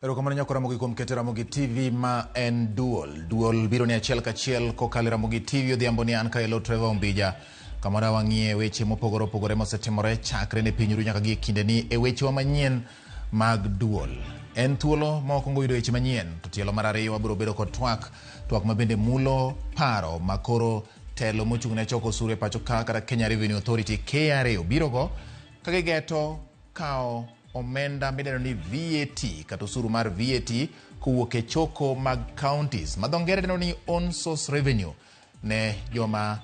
Erokamano nyako Ramogi kuom keto Ramogi TV ma en duol. Duol biro ni achiel kachiel kokalo e Ramogi TV odhiambo ni an Kaelo Trevor Ombija. Kamoro wang'iye weche mopogore opogore mosetimore chakre ne piny ru nyaka gi e kindeni e wechewa manyien mag duol. En thuolo ma wakwongo yudo weche manyien to tielo mar ariyo wabiro bedo kod twak, twak ma bende mulo paro ma koro telo mochung' ne choko osuru e pacho ka kata Kenya Revenue Authority KRA obirogo ka gigeto kawo omenda midendo ni VAT kata osuru mar VAT kowuok e choko mag counties ma dho ngere dendo ni own source revenue ne joma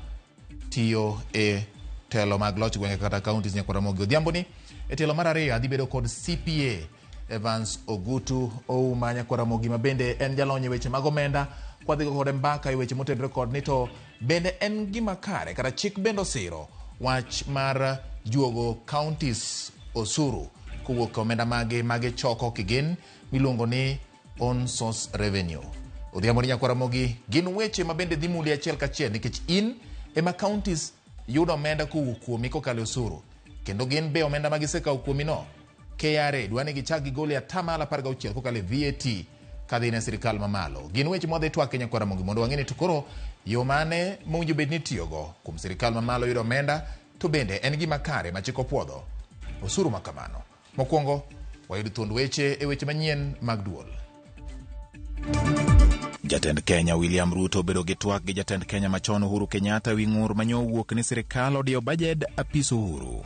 tiyo e telo mag loch gwenge kata counties nyaka Ramogi Odhiambo ni e tielo mar ariyo adhi bedo kod CPA Evans Ogutu Ouma nyakwar Ramogi ma bende en jalony e weche mag omenda kwadhigo kode mbaka e weche motenore kod ni to bende en gima kare kata chik bende osiro wach mar juogo counties osuru kowuok e omenda magi magichoko kigin miluongo ni own source revenue. Odhiambo ni nyakwar Ramogi gin weche ma bende dhi muli achiel kachiel nikech in ema counties yudo omenda kowuok kuomi kokalo e osuru kendo gin be omenda ma gisekawo kuomi no KRA dwa ni gichak gigol e atamalo 16 kokalo e VAT kadhi ne sirikal mamalo. Gin weche mwadhi twak e nyakwar Ramogi mondo wang'e ni to koro yo mane mowinjo bed ni itiyogo kuom sirikal mamalo yudo omenda to bende en gima kare ma chik opuodho osuru ma kamano. Mokwongo wayud thuond weche e weche manyien mag duol. Jatend Kenya William Ruto obedo gi twak gi jatend Kenya machon Uhuru Kenyatta wi ng'ur manyo owuok ni sirikal odiyo bajed apis Uhuru.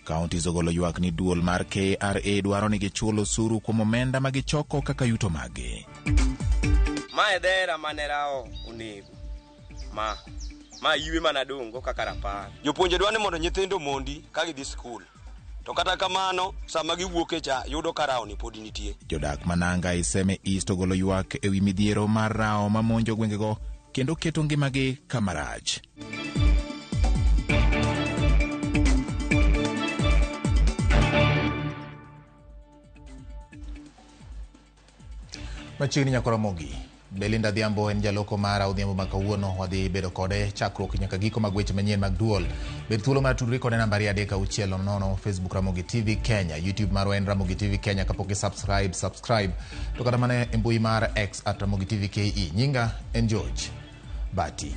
Counties ogolo ywak ni duol mar KRA dwaro ni gichul osuru kuom omenda ma gichoko kaka yuto maggi. Ma e dhera mane rawo onego. Ma ma yiwe mana dong'go kaka rapar. Jopuonje dwa ni mondo nyithindo omondi ka gidhi skul. To kata kamano, sama giwuok e cha yudo ka rawni pod nitie. Jodak ma Nanga Iseme East ogolo ywak ewi midhiero mar rawo mamonjo gwengego kendo keto ngimagi kama rach. Machiegni nyako Ramogi. Belinda Adhiambo en jaloko mara odhiambo ma kawuono wadhi bedo kode chakruok nyaka giko mag weche manyien mag duol. Bed thuolo mar tudri kode namba 23600 Facebook Ramogi TV Kenya, YouTube marwa en Ramogi TV Kenya kapok i subscribe subscribe to kata mana e mbui mar X at Ramogi TV KE. Nyinga en George Bati.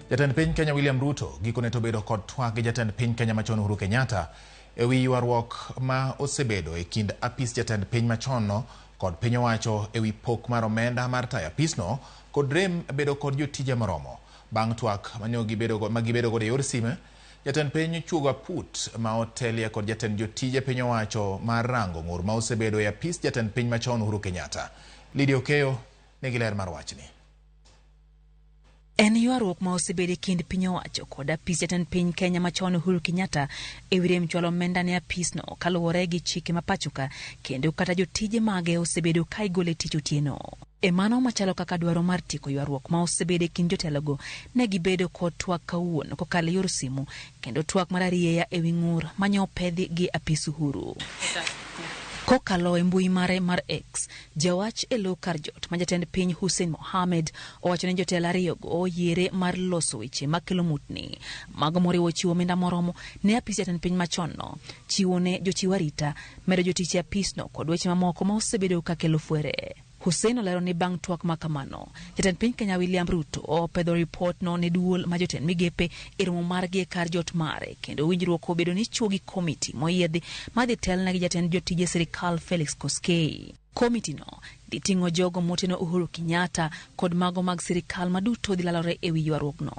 Jatend piny Kenya William Ruto gikone to obedo kod twak gi jatend piny Kenya machon Uhuru Kenyatta e wi ywaruok ma osebedo e kind apis jatend piny machon no kod piny owacho e wi pok mar omenda mar tayo apisno kod rem bedo kod jotije moromo. Bang' twak manyo ma gibedo godo e yor sime, jatend piny chuogo aput ma otelie kod jatend jotije piny owacho mar rango ng'ur ma osebedo e apis jatend piny machon Uhuru Kenyatta. Lydia Okeyo nigi ler mar wachni. En ywaruok ma osebedo e kind piny owacho kod apis jatend piny Kenya machon Uhuru Kenyatta e wi rem chwalo omenda ne apisno kaluwore gi chike ma pachoka kendo kata jotije mage osebedo ka igolo e tich otieno. E mano machalo kaka dwaro mar tieko ywaruok ma osebedo e kind jotelogo ne gibedo kod twak kawuono kokalo e yor simu kendo twak mar arieya e wi ng'ur manye opedhi gi apis Uhuru. Kokalo e mbui mare mar X, Jawach e lo kar jot ma jatend piny Hussein Mohamed owacho ni jotelo ariyogo oyiere mar loso weche makelo mutni mago moriwo chiwo omenda moromo ne apis jatend piny machon no, chiwo ne jochiw arita, medo jotich e apisno kod weche mamoko ma osebedo ka kelo fwere. Hussein olero ni bang' twak ma kamano, jatend piny Kenya William Ruto opedho ripot no ne duol ma jotend migepe e romo margi e kar jot mare kendo winjruok obedo ni chuo gi komiti moyiedhi madhi telne gi jatend jotije sirikal Felix Koskei. Komiti no dhi ting'o jogo moteno Uhuru Kenyatta kod mago mag sirikal maduto dhi lalore e wi ywaruokno.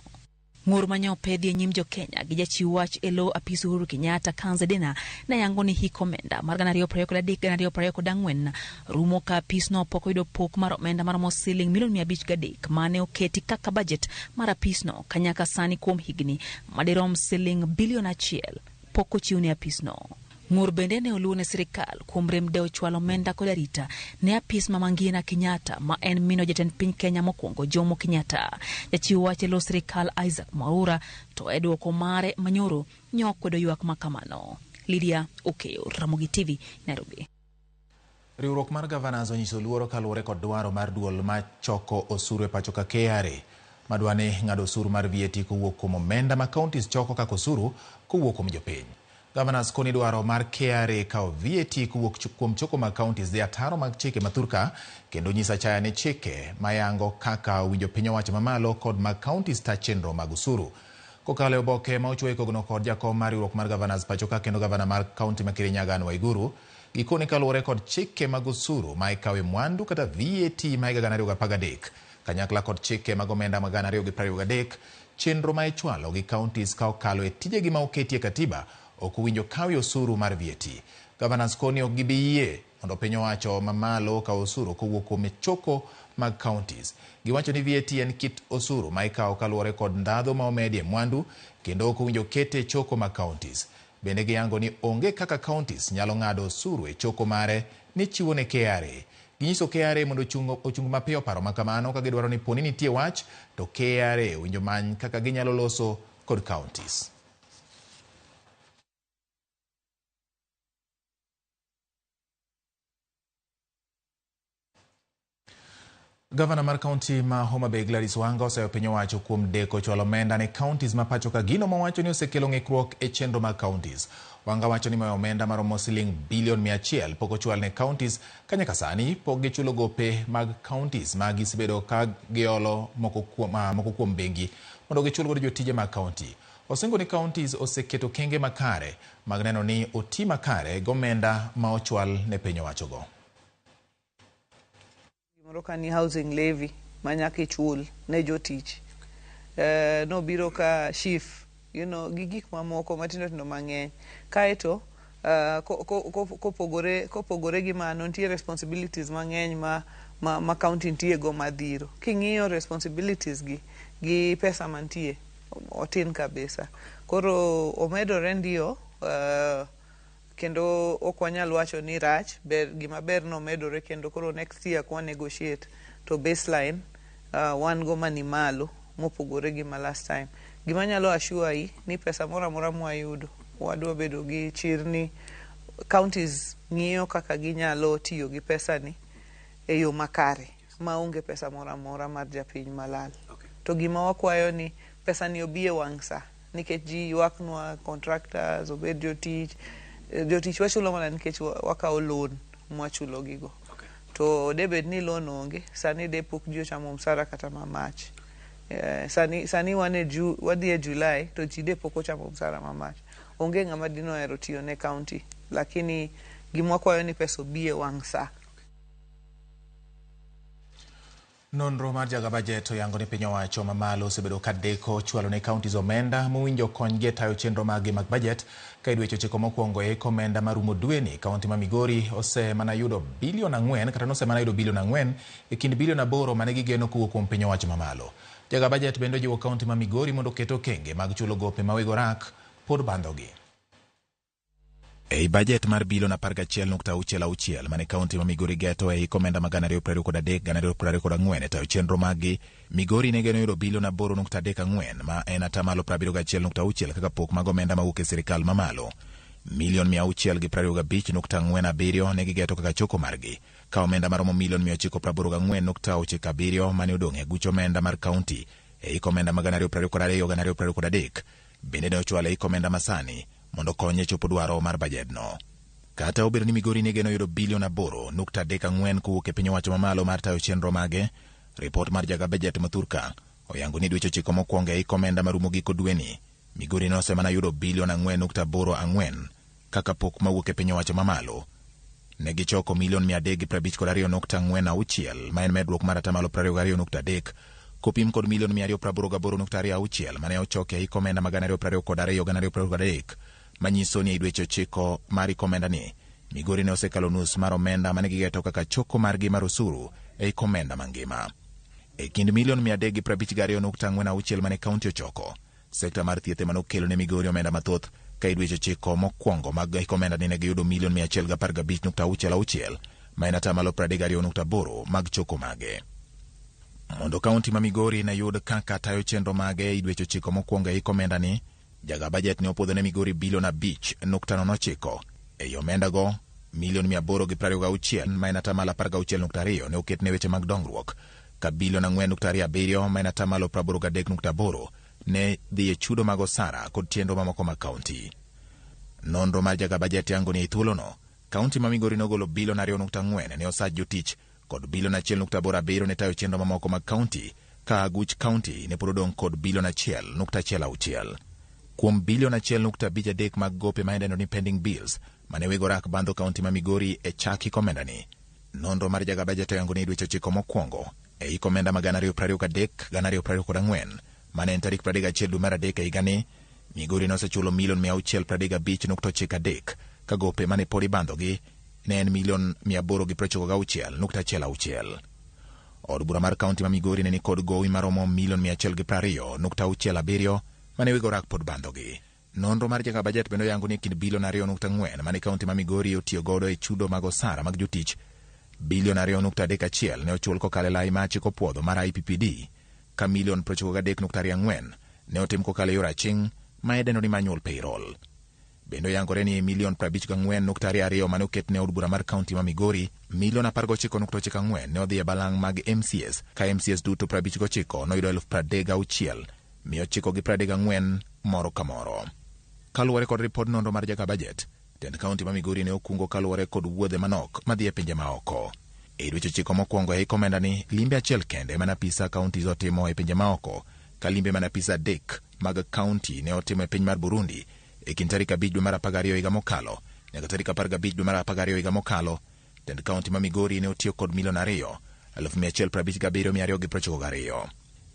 Ng'ur manye opedhi e nyim jokenya gi jachiw wach e lo apis Uhuru Kenyatta Kanze Dena ne yango ni hik omenda mar 2023-2024 rumo ka apisno pok oyudo pok mar omenda maromo siling milion 503 mane oketi kaka bajet mar apisno ka nyaka sani kuom higni madirom siling bilion 1 pok ochiw ne apisno. Ng'ur bende ne oluw ne sirikal kuom rem dewo chwalo omenda kod arita ne apis Mama Ngina Kenyatta ma en mino jatend piny Kenya mokwongo Jomo Kenyatta. Jachiw wach e lo sirikal Isaac Mwaura to e dwoko mare manyoro nyo okwedo ywak ma kamano. Lydia Okeyo, Ramogi TV, Nairobi. Riwruok mar Governors onyiso luoro kaluwore kod dwaro mar duol machoko osuru e pacho ka KRA madwa ni ng'ado osuru mar VAT kowuok kuom omenda ma counties choko kaka osuru kowuok kuom jopiny. Governors koni dwaro mar KRA kawo VAT kowuok kuom choko mag counties dhi ataro mag chike mathurka kendo nyiso achaya ne chike mayango kaka owinjo piny owacho mamalo kod mag counties ta chenro mag osuru. Kokalo e oboke ma ochuoye kogno kod jakom mar riwruok mar governors pachoka kendo gavana mar kaunti ma Kirinyaga Anne Waiguru, gikone kaluwore kod chike mag osuru ma ikawe mwandu kata VAT ma higa 2013 kanyakla kod chike mag omenda mag 2023, chenro ma ichwalo gi counties ka okalo e tijegi ma oketi e katiba ok owinjo kawi osuru mar VAT. Governors koni ok gibi yie mondo piny owacho mamalo okaw osuru kowuok kuom choko mag counties. Giwacho ni VAT en kit osuru ma ikawo kaluwore kod ndhadhu ma omedi e mwandu kendo ok owinjo kete e choko mag counties. Bende giyango ni onge kaka counties nyalo ng'ado osuru e choko mare ni chiwo ne KRA. Ginyiso KRA mondo ochung mapiyo paro ma kamano ka gidwaro ni poni nitie wach to KRA owinjo many kaka ginyalo loso kod counties. Gavana mar kaunti ma Homa Bay Gladys Wanga oseyo piny owacho kuom deko chwalo omenda ne counties ma pacho ka, gino mowacho ni osekelo ng'ikruok e chenro mag counties. Wanga wacho ni mayo omenda maromo siling bilion 100 pok ochwal ne counties ka nyaka sani pok gichulo gope mag counties ma gisebedo ka giolo moko kuom bengi mondo gichul godo jotije mag county. Osingo ni counties oseketo kenge makare mag neno ni oti makare gi omenda ma ochwal ne piny owachogo. Gimoro ka ni housing levy ma nyaka ichul ne jotich, nobiro ka SHIF gi gik mamoko matindo tindo mang'eny. Kaeto kopogore gi mano, nitie responsibilities mang'eny ma county nitie go madhiro. King'iyo responsibilities gi pesa mantie, otin kabisa. Koro omedore ndio, kendo ok wanyal wacho ni rach ber. Gima ber nomedore kendo koro next year kwa negotiate to baseline wan go mani malo mopogore gi ma last time. Gima nyalo assure yi ni pesa moro amora mwayudo, wadwa bedo gi chir ni counties ng'iyo kaka ginyalo tiyo gi pesa ni e yo makare maonge pesa moro amora mar japiny malal. To gima wakwayo ni pesa ni obi e wang' sa, nikech ji ywaknwa, contractors obed jotich. Jotich wachulo mana nikech wakawo loan mwachulo gigo. To debed ni loan onge sani, de pok ji ochamo msara kata ma March. Sani wan e wadhi e July to ji de pok ochamo msara ma March. Onge ng'ama dinohero tiyo ne county, lakini gima wakwayo ni pesa obi e wang' sa. Nonro mar jaga bajet oyango ni piny owacho mamalo osebedo ka deko chwalo ne counties omenda mowinjo konygi e tayo chenro maggi mag bajet. Ka e dweche 9 mokwongo e omenda marumo dweni, kaunti ma Migori osemana yudo bilion 4 kata nosemana yudo bilion 4 e kind bilion 8 mane gigeno kowuok kuom piny owacho mamalo. Jaga bajet bende ojiwo kaunti ma Migori mondo oket okenge mag chulo gope ma weg orak pod bandhogi. Ei bajet mar bilion 11.66 mane kaunti ma Migori geto e hik omenda ma 2023 2024 e tayo chenro maggi, Migori ne geno yudo bilion 8.34 ma en atamalo 71.6 kaka pok mag omenda mawuok e sirikal mamalo. Milion 625.47 ne gigeto kaka choko margi, ka omenda maromo milion 984.97 mane odong' e aguch omenda mar kaunti e hik omenda ma 2022 2023 bende ne ochwal e hik omenda masani mondo okony e chopo dwaro mar bajedno. Kata obedo ni Migori ne geno yudo bilion 8.34 kowuok e piny owacho mamalo mar tayo chenro mage, ripot mar jaga bajet mathurka oyango ni dweche 9 mokwongo e hik omenda marumo giko dweni, Migori nosemana yudo bilion 4.84 kaka pok mawuok e piny owacho mamalo. Ne gichoko milion 352.46 ma en medruok mar atamalo 22.3 kopim kod milion 288.26 mane ochoki e hik omenda ma 2022 2023, manyiso ni ei dweche 9 mar hik omenda ni, Migori ne osekalo nus mar omenda mane gigeto kaka choko margi mar osuru e hik omenda mangima. E kind milion 352.46 mane kaunti ochoko, sekta mar thieth ema nokelo ne Migori omenda mathoth, ka e dweche 9 mokwongo mag hik omenda ni ne giyudo milion 115.66 ma en atamalo 32.8 mag choko mage. Mondo kaunti ma Migori ne yud kaka tayo chenro mage ei dweche 9 mokwongo e hik omenda ni, jaga bajet ne opuodho ne Migori bilion 5.09. Ei omenda go, milion 826 ma en atamalo 16.2 ne oket ne weche mag dongruok, ka bilion 4.27 ma en atamalo 83.8 ne dhi e chudo mag osara kod chenro mamoko mag kaunti. Nonro mar jaga bajet yango ni e thuolono, kaunti ma Migori nogolo bilion 2.4 ne osach jotich kod bilion 1.87 ne tayo chenro mamoko mag kaunti, ka aguch kaunti ne pod odong' kod bilion 1.16. Kuom bilion 1.53 mag gope ma idendo ni pending bills mane weg orak bandho kaunti ma Migori e chak hik omenda ni. Nonro mar jaga bajet oyango ni dweche 9 mokwongo e hik omenda ma 2023-2024 mane en tarik 31 dwe mar 3 e higani, Migori nosechulo milion 635.93 ka gope mane pod ibandhogi ne en milion 896.16. Od bura mar kaunti ma Migori ne nikod gowi maromo milion 120.67 mane weg orak pod bandhogi. Nonro mar jaga bajet bende oyango ni kind bilion 2.4 mane kaunti ma Migori otiyo godo e chudo mag osara mag jotich, bilion 2.31 ne ochul kokalo e lai ma chik opuodho mar IPPD, ka milion 93.24 ne otim kokalo e yor aching' ma idendo ni manual payroll. Bende oyangore ni milion 54.22 mane oket ne od bura mar kaunti ma Migori, milion 19.94 ne odhi e balang' mag MCAs, ka MCAs duto 59 noyudo 36,934 moro ka moro. Kaluwore kod ripod nonro mar jaga bajet, tend kaunti ma Migori ne okungo kaluwore kod wuodhe manok madhi e pinje maoko. E dweche 9 mokwongo e hik omenda ni, limbe achiel kende mana apisa kaunti otimo e pinje maoko, ka limbe mana apisa 3 mag kaunti ne otimo e piny mar Burundi e kind tarik 5 dwe mar 12 higa mokalo nyaka tarik 15 dwe mar 12 higa mokalo. Tend kaunti ma Migori ne otiyo kod milion 2,157,292.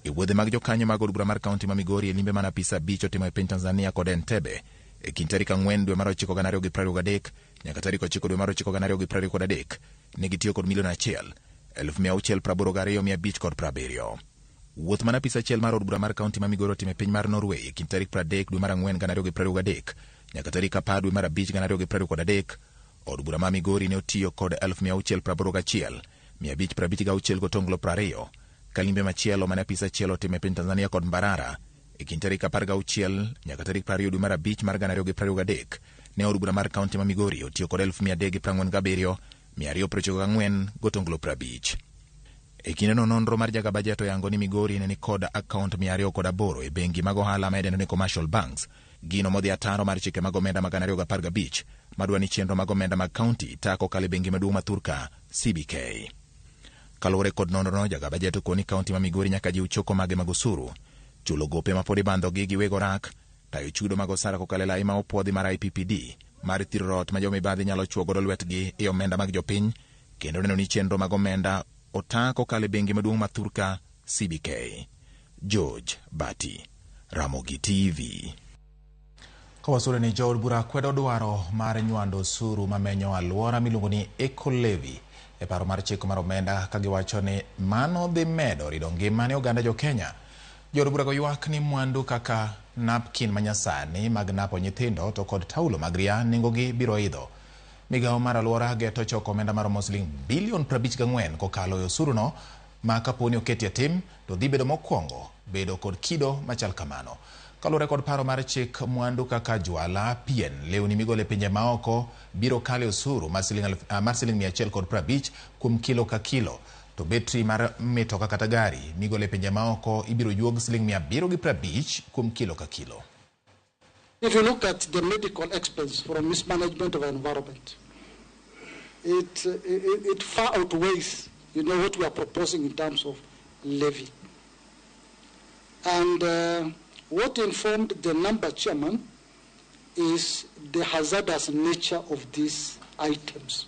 E wuodhe mag jokanyo mag od bura mar kaunti ma Migori e limbe mana apisa 5 otimo e piny Tanzania kod Entebbe e kind tarik 4 dwe mar 9 2023 nyaka tarik 9 dwe mar 9 2023, ne gitiyo kod milion 1,682,570. Wuoth mana apisa achiel mar od bura mar kaunti ma Migori otimo e piny mar Norway e kind tarik 30 dwe mar 4 2023 nyaka tarik 10 dwe mar 5 2023, od bura ma Migori ne otiyo kod 681,556 gotonglo 20, ka limbe machielo mane apisa achiel otimo e piny Tanzania kod Mbarara e kind tarik 16 nyaka tarik 20 dwe mar 5 mar 2023, ne od bura mar kaunti ma Migori otiyo kod 347,294 gotonglo 50. E kindeno nonro mar jaga bajet oyango ni Migori ne nikod akaont 208 e bengi mag ohala ma idendo ni commercial banks, gino modhi ataro mar chike mag omenda mag 2015 madwa ni chenro mag omenda mag kaunti ta kokalo e bengi maduong' ma thurka CBK. Kaluwore kod nonrono, jaga bajet okoni kaunti ma Migori nyaka jiw choko mage mag osuru, chulo gope ma pod ibandhogi gi weg orak, tayo chudo mag osara kokalo e lai ma opuodhi mar IPPD, mar thiro rot ma jomibadhi nyalo chuo godo lwetgi e omenda mag jopiny, kendo neno ni chenro mag omenda ota kokalo e bengi maduong' ma thurka CBK. George Bati, Ramogi TV. Kawasure ni jood bura kwedo dwaro mar nywando osuru mamenyo alwora miluongo ni Eco Levy e paro mar chik mar omenda, ka giwacho ni mano dhi medo rido ngima ne oganda jo Kenya. Jood bura go ywak ni mwandu kaka napkin manyasani mag napo nyithindo to kod taulo mag ria nengogi biro idho. Migawo mar alwora geto choko omenda maromo siling bilion 54 kokalo e osuruno, ma kaponi oketi e tim to dhi bedo mokwongo bedo kod kido machal kamano. Kaluwore kod paro mar chik, mwandu kaka jwala, pien, lewni migolo e pinje maoko biro kalo e osuru mar siling 150 kuom kilo ka kilo, to betri mar mitoka kata gari migolo e pinje maoko ibiro juog siling 750 kuom kilo ka kilo. If you look at the medical expense from mismanagement of environment, it far outweighs, what we are proposing in terms of levy. And what informed the number, Chairman, is the hazardous nature of these items.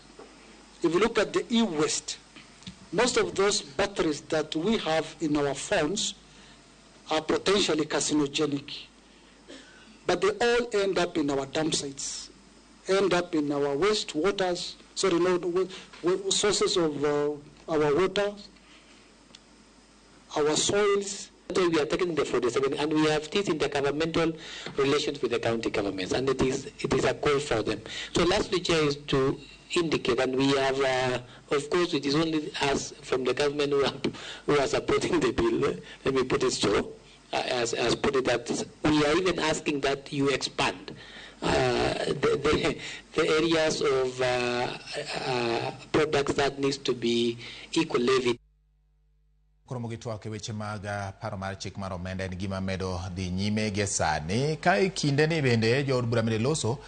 If you look at the e-waste, most of those batteries that we have in our phones are potentially carcinogenic. But they all end up in our dump sites, end up in our waste waters, sorry, no, sources of our water, our soils. We are taking the 47, and we have this intergovernmental relations with the county governments, and it is a call for them. So lastly, Chair, is to indicate, and we have, of course, it is only us from the government who are supporting the bill. Let me put it so. As put it, that we are even asking that you expand the areas of products that needs to be equal levied. Koro gitwak e weche mag paro mar chik mar omenda en gima medo dhi nyime gi sani. Ka e kinde ni bende jood bura bende loso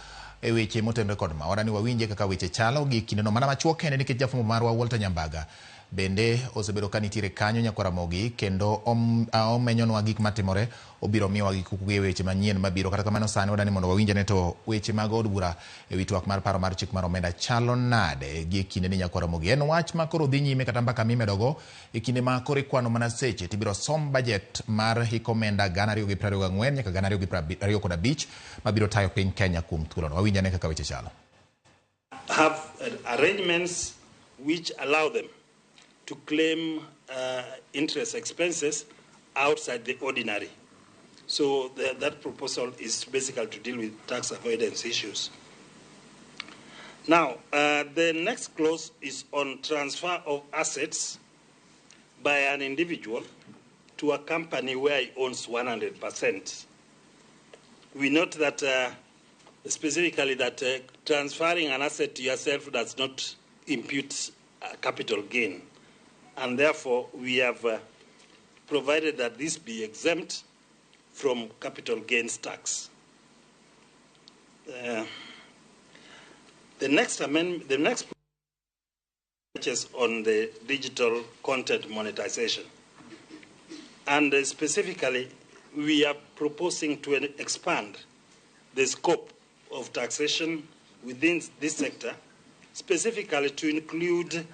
e weche motenore kod ma. Wadani wawinje kaka weche chalo gi kindeno mana machuok kende nikech jafwambo marwa Walter Nyambaga bende osebedo ka nitiere kanyo Nyakwar Ramogi kendo omenyonwa gik matimore, obiro miyowa gik weche manyien mabiro. Kata kamano sani wadani mondo wawinjane to weche mag od bura e wi twak mar paro mar chik mar omenda chalo nade gi kinde ni Nyakwar Ramogi. En wach ma koro dhi nyime kata mbaka mimedogo e kinde ma koro ikwano mana seche tibiro som budget mar hik omenda 2024 nyaka 2025 mabiro tayo piny Kenya kuom thuolono. Wawinjane kaka weche chalo. Have arrangements which allow them to claim interest expenses outside the ordinary. So that proposal is basically to deal with tax avoidance issues. Now, the next clause is on transfer of assets by an individual to a company where he owns 100%. We note that specifically that transferring an asset to yourself does not impute a capital gain. And therefore, we have provided that this be exempt from capital gains tax. The next amendment, the next touches on the digital content monetization. And specifically, we are proposing to expand the scope of taxation within this sector, specifically to include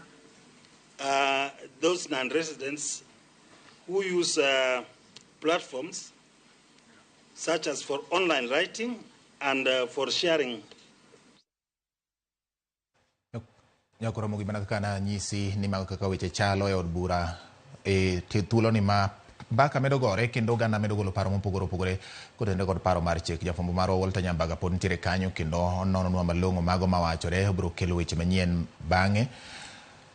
those non-residents who use platforms such as for online writing and for sharing. Nyakwar Ramogi, mana kaka nanyisi ni mago kaka weche chalo e od bura e thuolo ni ma mbaka medo gore kendo oganda medo golo paro mopogore opogore kotenore kod paro mar chik. Jafwambo marwa Walter Nyambaga pod nitiere kanyo kendo onononwa malong'o mago mawachore. Obiro kelo weche manyien bang'e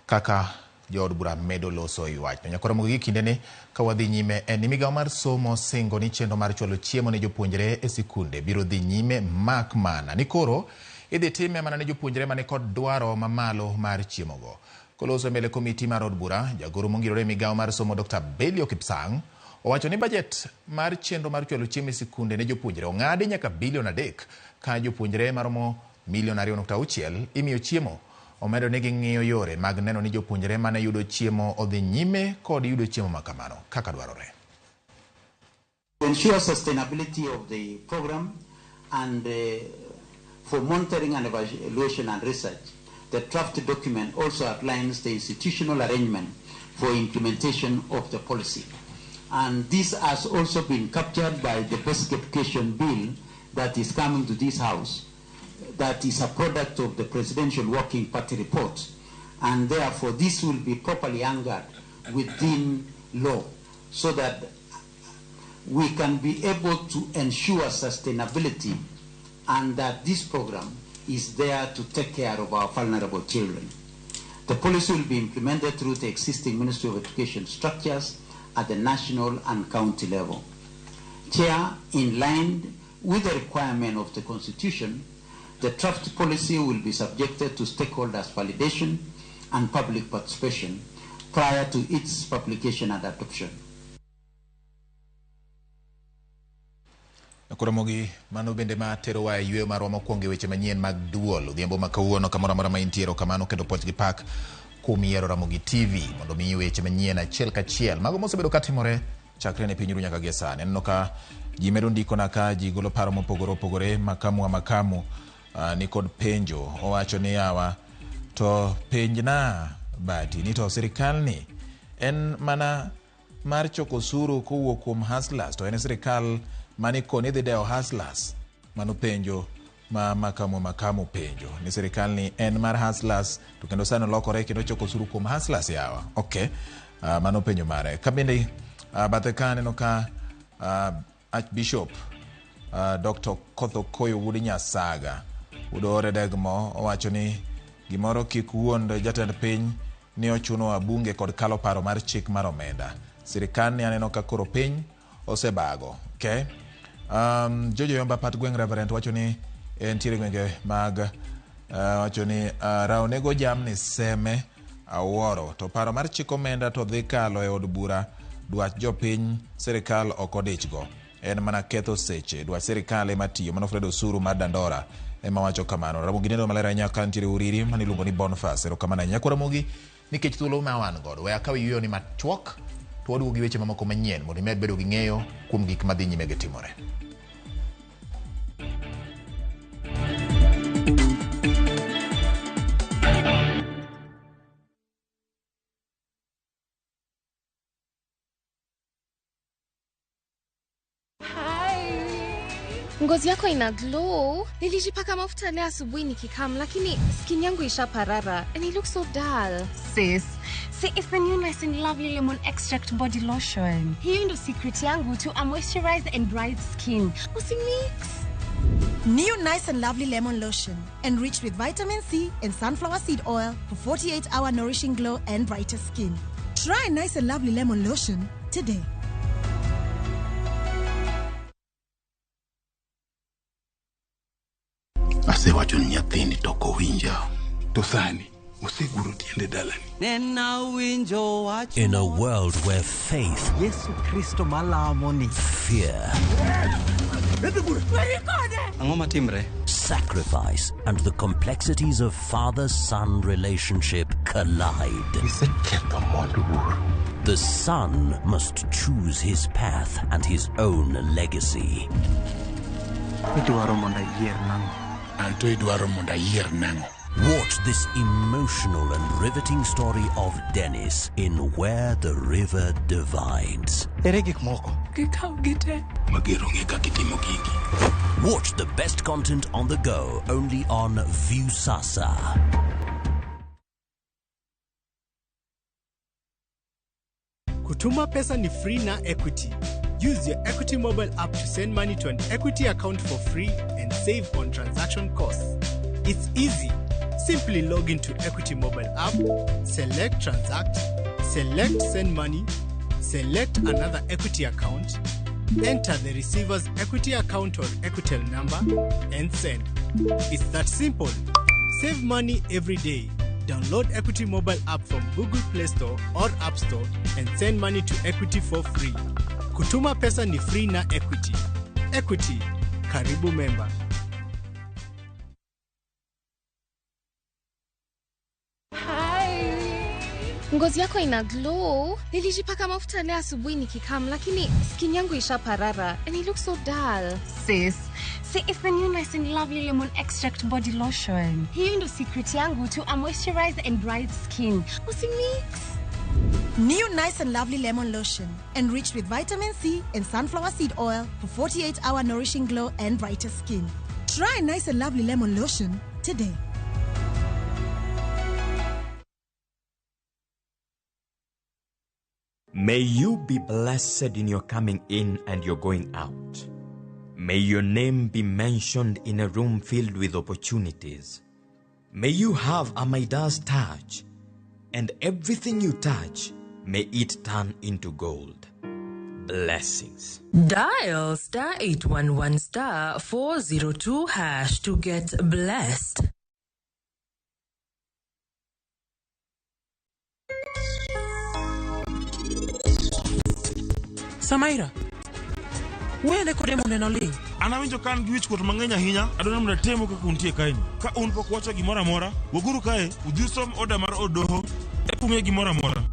kaka jood bura medo loso e wachno. Nyakwar Ramogi, gi kindeni ka wadhi nyime en ni migawo mar somo singo ni chenro mar chwalo chiemo ne jopuonjre e sikunde biro dhi nyime mak mana ni koro idhi time mana ne jopuonjre mani kod dwaro mamalo mar chiemogo. Koloso e mbele komiti mar od bura, jagoro mongirore e migawo mar somo Dr. Belio Kipsang owacho ni bajet mar chenro mar chwalo chiemo e sikunde ne jopuonjre ong'adi nyaka bilion 3 ka jopuonjre maromo milion 2.6 imiyo chiemo. Omedo ni ging'iyo yore mag neno ni jopuonjre mane yudo chiemo odhi nyime kod yudo chiemo makamano kaka dwarore. To ensure sustainability of the program and for monitoring and evaluation and research, the draft document also outlines the institutional arrangement for implementation of the policy. And this has also been captured by the Basic Education Bill that is coming to this House, that is a product of the Presidential Working Party report. And therefore, this will be properly anchored within law so that we can be able to ensure sustainability and that this program is there to take care of our vulnerable children. The policy will be implemented through the existing Ministry of Education structures at the national and county level. Chair, in line with the requirement of the Constitution, the draft policy will be subjected to stakeholders' validation and public participation prior to its publication and adoption. Ramogi, mano bende ma terowa e yweyo marwa mokwongo e weche manyien mag duol odhiambo ma kawuono kamoro amora ma intiere kamano kendo puoch gi pak kuom yiero Ramogi TV mondo miyi weche manyien achiel kachiel mago mosebedo katimore chakre ne piny ru nyaka gie sani. Aneno ka ji medo ndikona ka ji golo paro mopogore opogore. Makamu wa makamu ni kod penjo, owacho ni yawa to penjna bati ni to sirikal ni en mana mar choko osuru kowuok kuom hustlers to en sirikal mani koni dhi dewo hustlers. Mano penjo ma makamu makamu penjo ni sirikal ni en mar hustlers to kendo sani olokore kendo choko osuru kuom hustlers yawa. Okay, mano penjo mare. Ka bende bathe ka aneno ka Archbishop Dr. Kotho Koyo wuod Nyasaga wuod Ore Degmo owacho ni gimoro kik wuond jatend piny ni ochuno wabunge kod kalo paro mar chik mar omenda. Sirikal ni aneno ka koro piny osebago. Okay. Jojo Yomba pat gweng' Reverend wacho ni entiere gwenge mag wacho ni rawo nego jamni seme awuoro to paro mar chik omenda to dhi kalo e od bura dwach jopiny sirikal ok odichgo. En mana ketho seche. Dwach sirikal ema tiyo. Mano Fred Osuru mar Dandora ema wacho kamano. Ramogi neno maler ahinya ka nitiere Uriri mane iluongo ni Boniface. Erokamano ahinya. Kwa Ramogi nikech thuolo ma wan godo. We akaw yueyo ni machuok to waduogo gi weche mamoko manyien mondo imed bedo gi ng'eyo kuom gik madhi nyime gi timore. Ngozi yako ina glow. Nilijipaka mafuta leo asubuhi nikikam, lakini skin yangu ishaparara and it looks so dull. Sis, see, it's the new Nice and Lovely Lemon Extract Body Lotion. Hiyo ndo secret yangu to a moisturized and bright skin. Usimix. New Nice and Lovely Lemon Lotion, enriched with vitamin C and sunflower seed oil for 48-hour nourishing glow and brighter skin. Try Nice and Lovely Lemon Lotion today. Asewacho ni nyathini to ok owinja. To sani oseguro tiende dalani. In a world where faith, Yesu Kristo malamo ni fear, Ang'o matimre? sacrifice, and the complexities of father-son relationship collide. The son must choose his path and his own legacy. Idwaro mondo ayier nang'o? Anto idwaro mondo ayier nang'o? Watch this emotional and riveting story of Dennis in Where the River Divides. Ere gik moko? Gikaw gite. Mager ong'e kaka itimo gigi. Watch the best content on the go only on Viusasa. Kutuma pesa ni free na Equity. Use your Equity mobile app to send money to an Equity account for free and save on transaction costs. It's easy. Simply log into Equity mobile app, select Transact, select Send Money, select another Equity account, enter the receiver's Equity account or Equitel number, and send. It's that simple. Save money every day. Download Equity mobile app from Google Play Store or App Store and send money to Equity for free. Kutuma pesa ni free na Equity. Equity, karibu member. Ngozi yako ina glow. Nilijipaka mafuta leo asubuhi nikikam, lakini skin yangu ishaparara and it looks so dull. Sis, see, it's the new Nice and Lovely Lemon Extract Body Lotion. Hiyo ndo secret yangu to a moisturized and bright skin. Usimix. New Nice and Lovely Lemon Lotion, enriched with vitamin C and sunflower seed oil for 48-hour nourishing glow and brighter skin. Try Nice and Lovely Lemon Lotion today. May you be blessed in your coming in and your going out. May your name be mentioned in a room filled with opportunities. May you have a Midas touch, and everything you touch, may it turn into gold. Blessings. Dial star 811 star 402 hash to get blessed. Samaira, wene kode moneno ling. An awinjo ka an gi wichkuot mang'eny ahinya, adwaro mondo atemu kaka untie kaeni. Ka un pok wacho gimoro amora, wuoguru kae, udhi usom oda mar od doho, eka ung'e gimoro amora.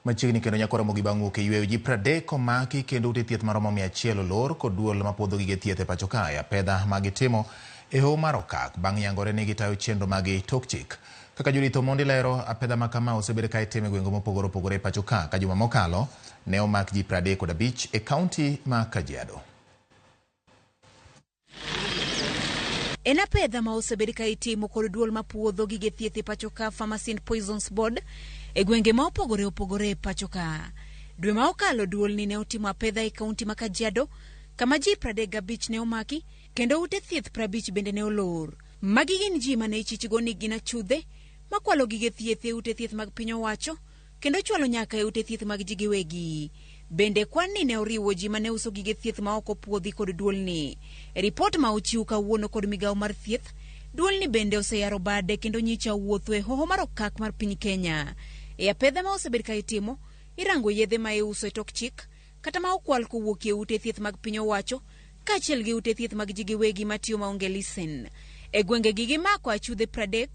Machiegni kendo nyako Ramogi bang' wuok e yweyo ji 30 omaki kendo ute thieth maromo 100 olor kod duol mapuodho gige thieth e pacho kae. Apedha magitimo e hoho mar Okak bang' yangore ni gitayo chenro magi tok chik. Kaka Judith Omondi lero, apedha ma kama osebed ka itimo e gwenge mopogore opogore e pacho ka. Ka juma mokalo ne omak ji 35 e kaunti ma Kajiado. En apedha ma osebed ka itimo kod duol mapuodho gige thieth e pacho ka Pharmacy and Poisons Board e gwenge ma opogore opogore e pacho ka. Dwe ma okalo duol ni ne otimo apedha e kaunti ma Kajiado kama ji 35 ne omaki kendo ute thieth 50 bende ne olor. Magi gin ji mane ichichgo ni gin achudhe makwalo gige thieth e ute thieth mag piny owacho kendo chwalo nyaka e ute thieth mag ji giwegi. Bende kwan ni ne oriwo ji mane uso gige thieth ma ok opuodhi kod duolni. E ripot ma ochiw kawuono kod migawo mar thieth, duolni bende oseyaro bade kendo nyicha wuotho e hoho mar okak mar piny Kenya. E apedha ma osebed ka itimo, irango yedhe ma iuso e tok chik, kata ma okwal kowuok e ute thieth mag piny owacho, kaachiel gi ute thieth mag ji giwegi matiyo maonge lisen. E gwengegi gimako achudhe 30,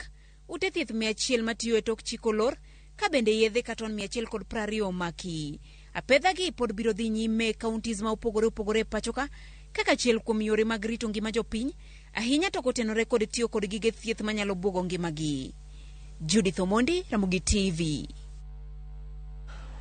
ute thieth 100 matiyo e tok chik olor, ka bende yedhe katon 120 omaki. Apedha gi pod biro dhi nyime e counties ma opogore opogore e pachoka kaka achiel kuom yore mag rito ngima jopiny, ahinya to kotenore kod tiyo kod gige thieth manyalo buogo ngimagi. Judith Omondi, Ramogi TV.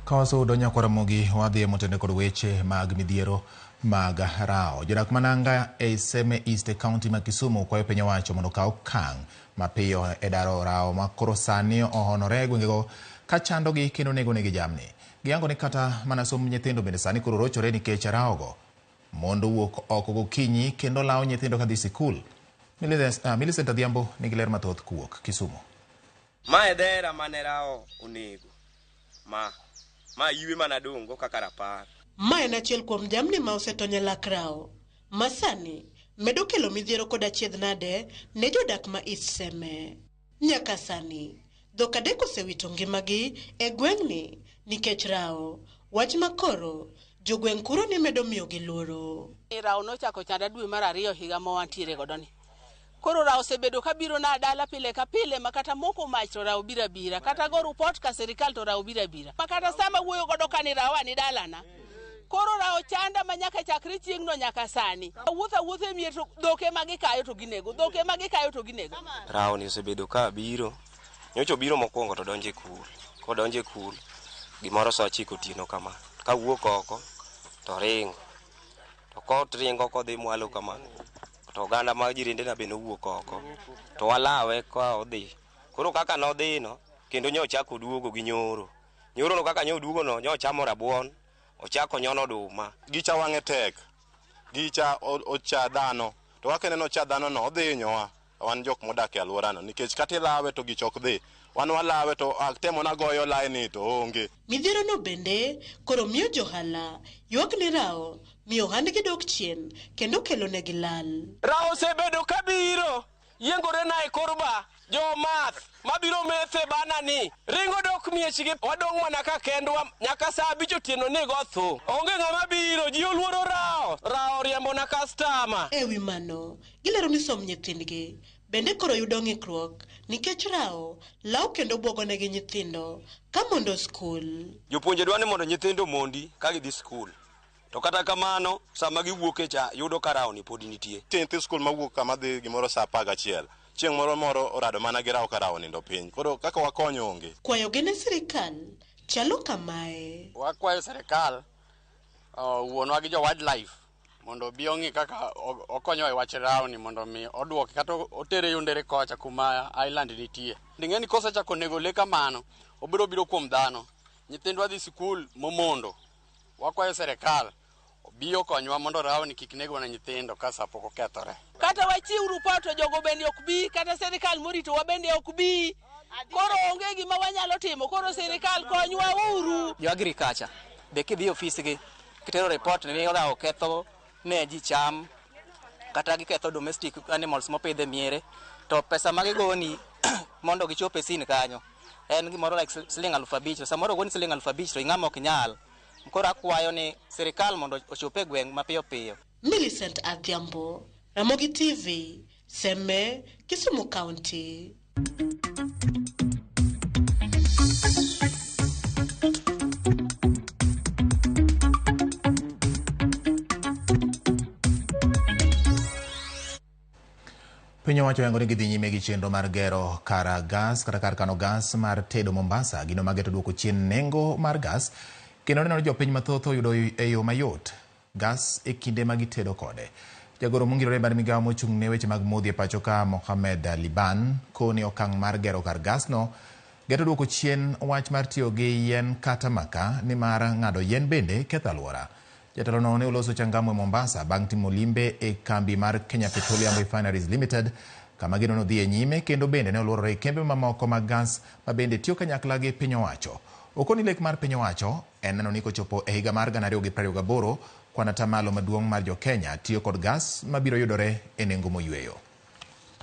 Ka wasudo nyakwa Ramogi, wadhi e motende kod weche mag midhiero mag rawo. Jodak mananga e Seme East e kaunti ma Kisumu kwayo piny owacho mondo okaw okang' mapiyo e daro rawo ma koro sani ohonore e gwengego ka chandogi kendo nego negi jamni. Giyango ni kata mana somb nyithindo bende sani koro rochore nikech rawogo mondo wuok oko gokinyi kendo lawo nyithindo kadhi sikul. Millicent Adhiambo nigi ler mathoth kowuok Kisumu. Ma e dhera mane rawo onego. Ma, ma ywe mana dong' go kaka rapar. Ma en achiel kuom jamni ma osetony e lak rawo, ma sani medo kelo midhiero kod achiedh nade ne jodak ma East Seme. Nyaka sani, dhok adek osewito ngimagi e gweng'ni nikech rawo, wach ma koro jogweng' kuro ni medo miyogi luoro. Rawo nochako chanda dwe mar ariyo higa ma wantiere godo ni. Koro rawo osebedo kabiro na dala pile ka pile ma kata moko mach to rawo biro abira, kata go rupot ka sirikal to rawo biro abira. Ma kata sama wuoyo godo ka ni rawo ni dalana. Koro rawo chanda ma nyaka chakre chieng'no nyaka sani. Awuotho awuotho e mier to dhok ema gikayo to ginego, dhok ema gikayo to ginego. Rawo ni osebedo ka biro. Nyocha obiro mokwongo to donjo e kul. Kodonjo e kul, gimoro saa 9 otieno kama. Kawuok oko to ringo. To koringo kodhi mwalo kama, to oganda mag jirendena be nowuok oko. To walawe ka odhi. Koro kaka nodhino, kendo nyo ochako oduogo gi nyoro. Nyoro no kaka nyo oduogo no, nyo ochamo rabuon, ochako nyono oduma. Gicha wang'e tek. Gicha ocha dhano. To kaka ineno ocha dhano no, odhi hinyowa. Wan jok modak e alworano, nikech kata ilawe to gicha ok dhi. Wan walawe to atemo nagoyo laini to onge. Midhiero no bende koro miyo johala ywak ni rawo miyo ohandgi dok chien kendo kelo negi lal. Rawo osebedo kabiro yiengore na e kor ba jomath mabiro methe bana ni ringo dok miechgi, wadong' mana ka kendwa nyaka saa 5 otieno ni go tho. Onge ng'ama biro, ji oluoro rawo. Rawo riembo na kastama. E wi mano, gilero ni som nyithindgi bende koro yudo ng'ikruok nikech rawo law kendo buogo negi nyithindo ka mondo skul. Jopuonje dwa ni mondo nyithindo omondi ka gidhi skul. To kata kamano, sama giwuok e cha, yudo ka rawo ni pod nitie. Nitie nyithi skul mawuok kama dhi gimoro saa 11. Chieng' moro moro orado mana gi rawo ka rawo nindo piny. Koro kaka wakonyo onge. Kwayogi ne sirikal chalo kamae. Wakwayo sirikal, wuonwa gi jo wildlife mondo obi ong'i kaka okonyo e wach rawo ni mondo mi oduoke kata otere yo ndere kocha kuma island nitie. Ing'e ni kosechako nego le kamano, obiro biro kuom dhano. Nyithindwa dhi sikul momondo. Wakwayo sirikal obi okonywa mondo rawo ni kik negwa na nyithindo ka sa pok okethore. Kata wachiw rupot to jogo bende ok bi, kata sirikal moritowa bende ok bi. Koro onge gima wanyalo timo, koro sirikal konywa uru. Jo agriculture be kidhi e ofisgi kitero report ni rawo ketho ne ji cham kata giketho domestic animals mopidh e miere, to pesa ma gigoni mondo gichop e scene kanyo en gimoro like siling 5,000. Samoro ogoni siling 5,000 to ing'ama ok nyal. Koro akwayo ni sirikal mondo ochop e gweng' mapiyo piyo. Millicent Adhiambo, Ramogi TV, Seme, Kisumu County. Piny owacho yango ni gidhi nyime gi chenro mar gero kar gas kata kar kano gas mar tedo Mombasa, gino mageto duoko chien nengo mar gas kendo neno ni jopiny mathoth oyudo e yo mayot gas e kinde ma gitedo kode. Jagoro mongirore mar migawo mochung' ne weche mag modhi e pacho ka Mohamed Liban koni okang' mar gero kar gas no geto duoko chien wach mar tiyo gi yien kata maka nimar ng'ado yien bende ketho alwora. Jatelo no ne oloso changamwe Mombasa bang' timo limbe e kambi mar Kenya Petroleum Refineries Limited kama geno nodhi e nyime kendo bende ne oluorore e kembe mamoko mag gas ma bende tiyo kanyakla gi piny owacho. Okoni lek mar piny owacho en neno ni kochopo e higa mar 2028 kwan atamalo maduong' mar jo Kenya tiyo kod gas mabiro yudore e nengo moyweyo.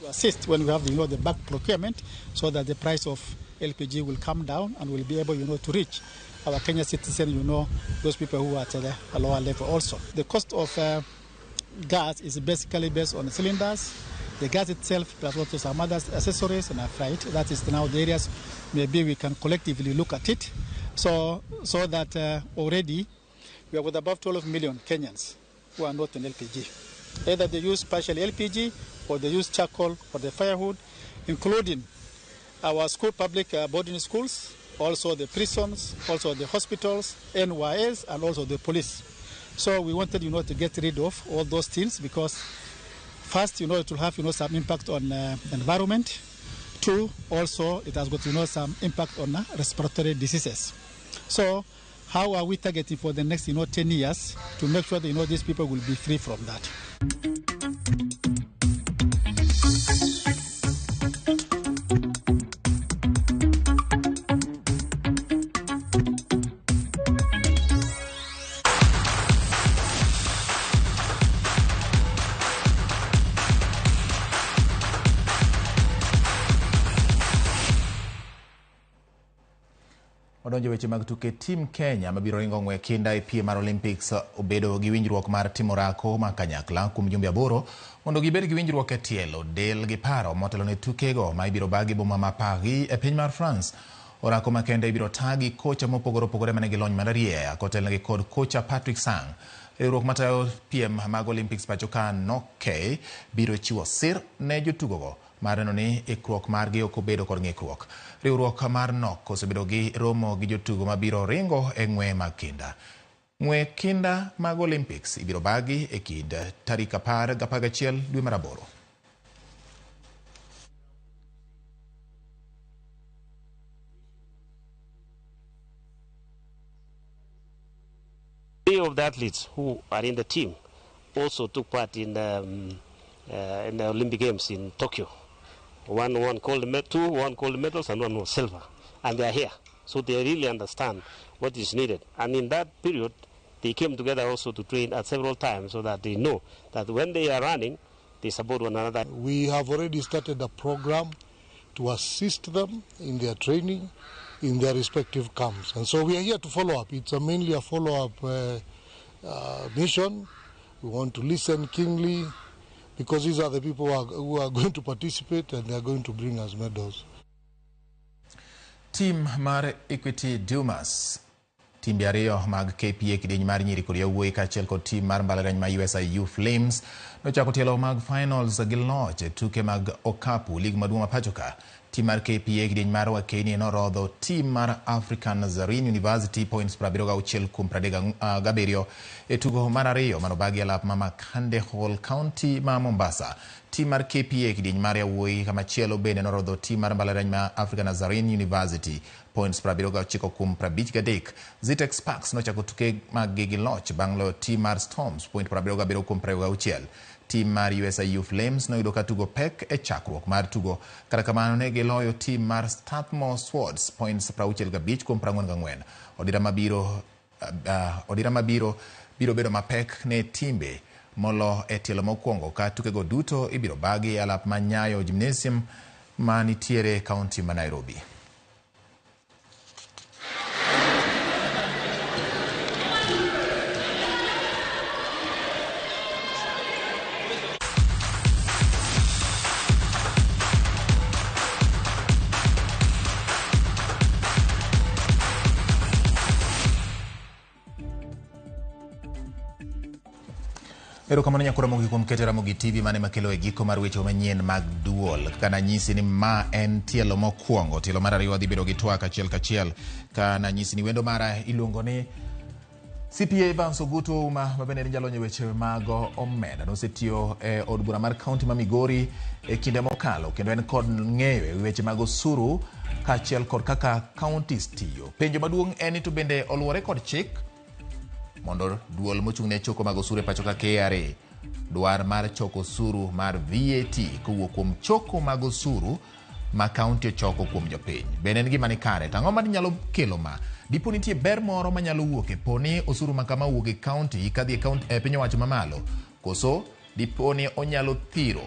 To assist when we have the back procurement so that the price of LPG will come down and we'll be able to reach our Kenya citizen, those people who are at a lower level also. The cost of gas is basically based on the cylinders, the gas itself, plus also some other accessories and freight. That is now the areas maybe we can collectively look at it. So that already we are with above 12 million Kenyans who are not on LPG. Either they use partially LPG or they use charcoal or the firewood, including our school public boarding schools, also the prisons, also the hospitals, NYS, and also the police. So we wanted, to get rid of all those things because first, it will have, some impact on environment. Two, also it has got, some impact on respiratory diseases. So how are we targeting for the next, 10 years to make sure that, these people will be free from that? Odonjo weche mag tuke. Team Kenya mabiro ringo ng'we kinda e piem mar Olympics obedo gi winjruok mar timo orako ma kanyakla kuom jumbe 8 mondo gibed gi winjruok e tielo, del gi paro motelo ne tukego ma ibiro bagi boma ma Paris e piny mar France. Orako makende ibiro tagi kocha mopogore opogore manigi lony mararieya kotelnegi kod kocha Patrick Sang. Riwruok matayo piem mag Olympics pacho ka Noke biro chiwo sir ne jotugogo mar neno ni ikruok margi ok obedo kod ng'ikruok. Riwruok mar NOC osebedo gi romo gi jotugo mabiro ringo e ng'we mag kinda. Ng'we kinda mag Olympics ibiro bagi e kind tarik 10 gi 11 dwe mar 8. Three of the athletes who are in the team also took part in the Olympic Games in Tokyo. One won gold medal, two won gold medals, and one was silver. And they are here, so they really understand what is needed. And in that period, they came together also to train at several times so that they know that when they are running, they support one another. We have already started a program to assist them in their training, in their respective camps. And so we are here to follow up. It's mainly a follow-up mission. We want to listen keenly, because these are the people who are going to participate and they are going to bring us medals. Team mar Equity Dumas, timbe ariyo mag KPA kidieny mar nyiri kod yawuoyi kaachiel kod team mar mbalariany ma USIU Flames nochako tielo mag finals gi loch e tuke mag okapu lig maduong' ma pacho ka. Team mar KPA kidieny mar Wakeni norodho team mar African Nazarene University points 76 kuom 37 e tugo mar ariyo manobagi e lap ma Makande Hall County ma Mombasa. Team mar KPA kidieny mar yawuoyi kamachielo bende norodho team mar mbalariany ma African Nazarene University points 79 kuom 53. Zitex Sparks nochako tuke mag gi loch bang' loyo team mar Storms point 77 kuom 26. Team mar USIU Flames noyudo ka tugo pek e chakruok mar tugo, kata kamano ne giloyo team mar Strathmore Swords points 65 kuom 44. Odira mabiro biro bedo mapek ne timbe molo e tielo mokwongo ka tukego duto ibiro bagi e alap ma Nyayo Gymnasium ma nitiere kaunti ma Nairobi. Erokamano nyakora Ramogi kuom keto Ramogi TV mane makelo e giko mar weche manyien mag duol. Kaka nanyisi ni ma en tielo mokwongo, tielo mar ariyo wadhi bedo gi twak achiel kachiel. Ka nanyisi ni wendo mara iluongo ni CPA Evans Ogutu Ouma, ma bende en jalony e weche mag omenda. Nosetiyo e od bura mar kaunti ma Migori e kinde mokalo, kendo en kod ng'eyo e weche mag osuru kaachiel kod kaka counties tiyo. Penjo maduong' en ni to bende oluwore kod chik mondo duol mochung' ne choko mag osuru e pacho ka KRA dwar mar choko osuru mar VAT kowuok kuom choko mag osuru ma kaunti ochoko kuom jopiny. Bende en gima ni kare? To ang'o ma nyalo kelo ma? Dipo nitie ber moro manyalo wuok e po ni osuru ma kama owuok e kaunti kadhi e kaunti e piny owacho mamalo, koso dipo ni onyalo thiro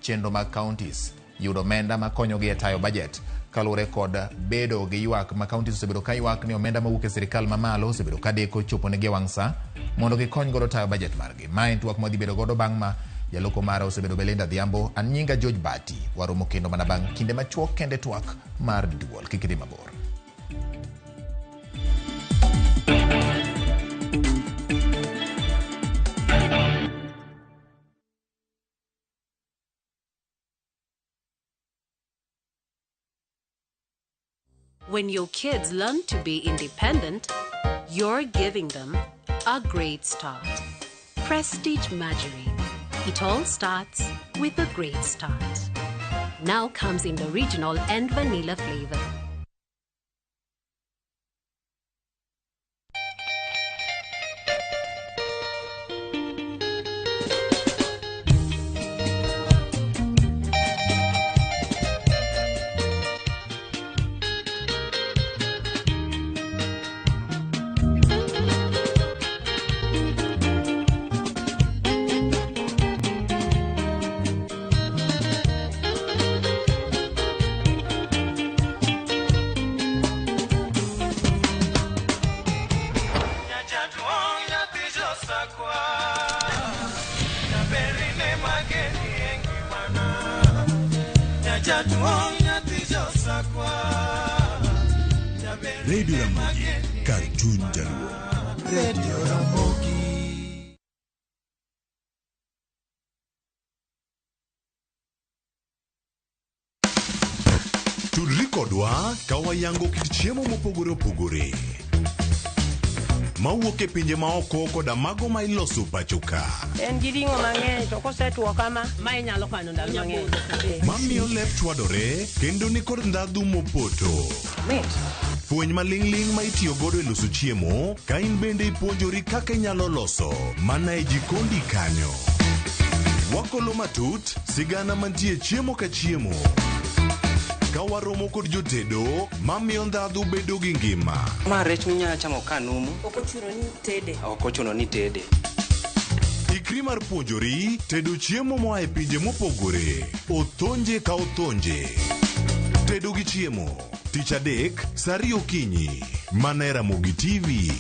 chenro mag counties yudo omenda makonyogi e tayo budget kaluwore kod bedo gi ywak ma counties osebedo ka ywak ni omenda mawuok e sirikal mamalo osebedo ka deko chopo negi e wang' sa mondo gikony godo tayo budget margi. Ma en twak mwadhi bedo godo bang' ma jaloko mara osebedo Belinda Adhiambo. An nyinga George Bati. Waromo kendo mana bang' kinde machuok kende twak mar duol. Kik idhi mabor. When your kids learn to be independent, you're giving them a great start. Prestige Margarine. It all starts with a great start. Now comes in the original and vanilla flavor. Radio Ramogi, kar chuny jaluo. Radio Ramogi. Tudri kodwa ka wayango kit chiemo mopogore opogore mawuok e pinje maoko koda mago ma iloso pacho ka. En gi ring'o mang'eny to kosetwo kama, ma inyalo kano ndalo mang'eny. Mamiyo lep chwadore kendo nikod ndhadhu mopoto. Mit. Fweny maling'ling' ma itiyo godo e loso chiemo ka in bende ipuonjori kaka inyalo loso mana e jikondi kanyo. Wakolo matut sigana mantie chiemo ka chiemo. Ka waromo kod jotedo mamiyo ndhadhu bedo gi ngima. Ma rech minyalo chamo ka numu. Ok ochuno ni tede. Ok ochuno ni tede. Ikri mar puonjori tedo chiemo moa e pinje mopogore. Othonje ka othonje. Tedo gi chiemo. Tich adek, saa ariyo okinyi. Mana e Ramogi TV.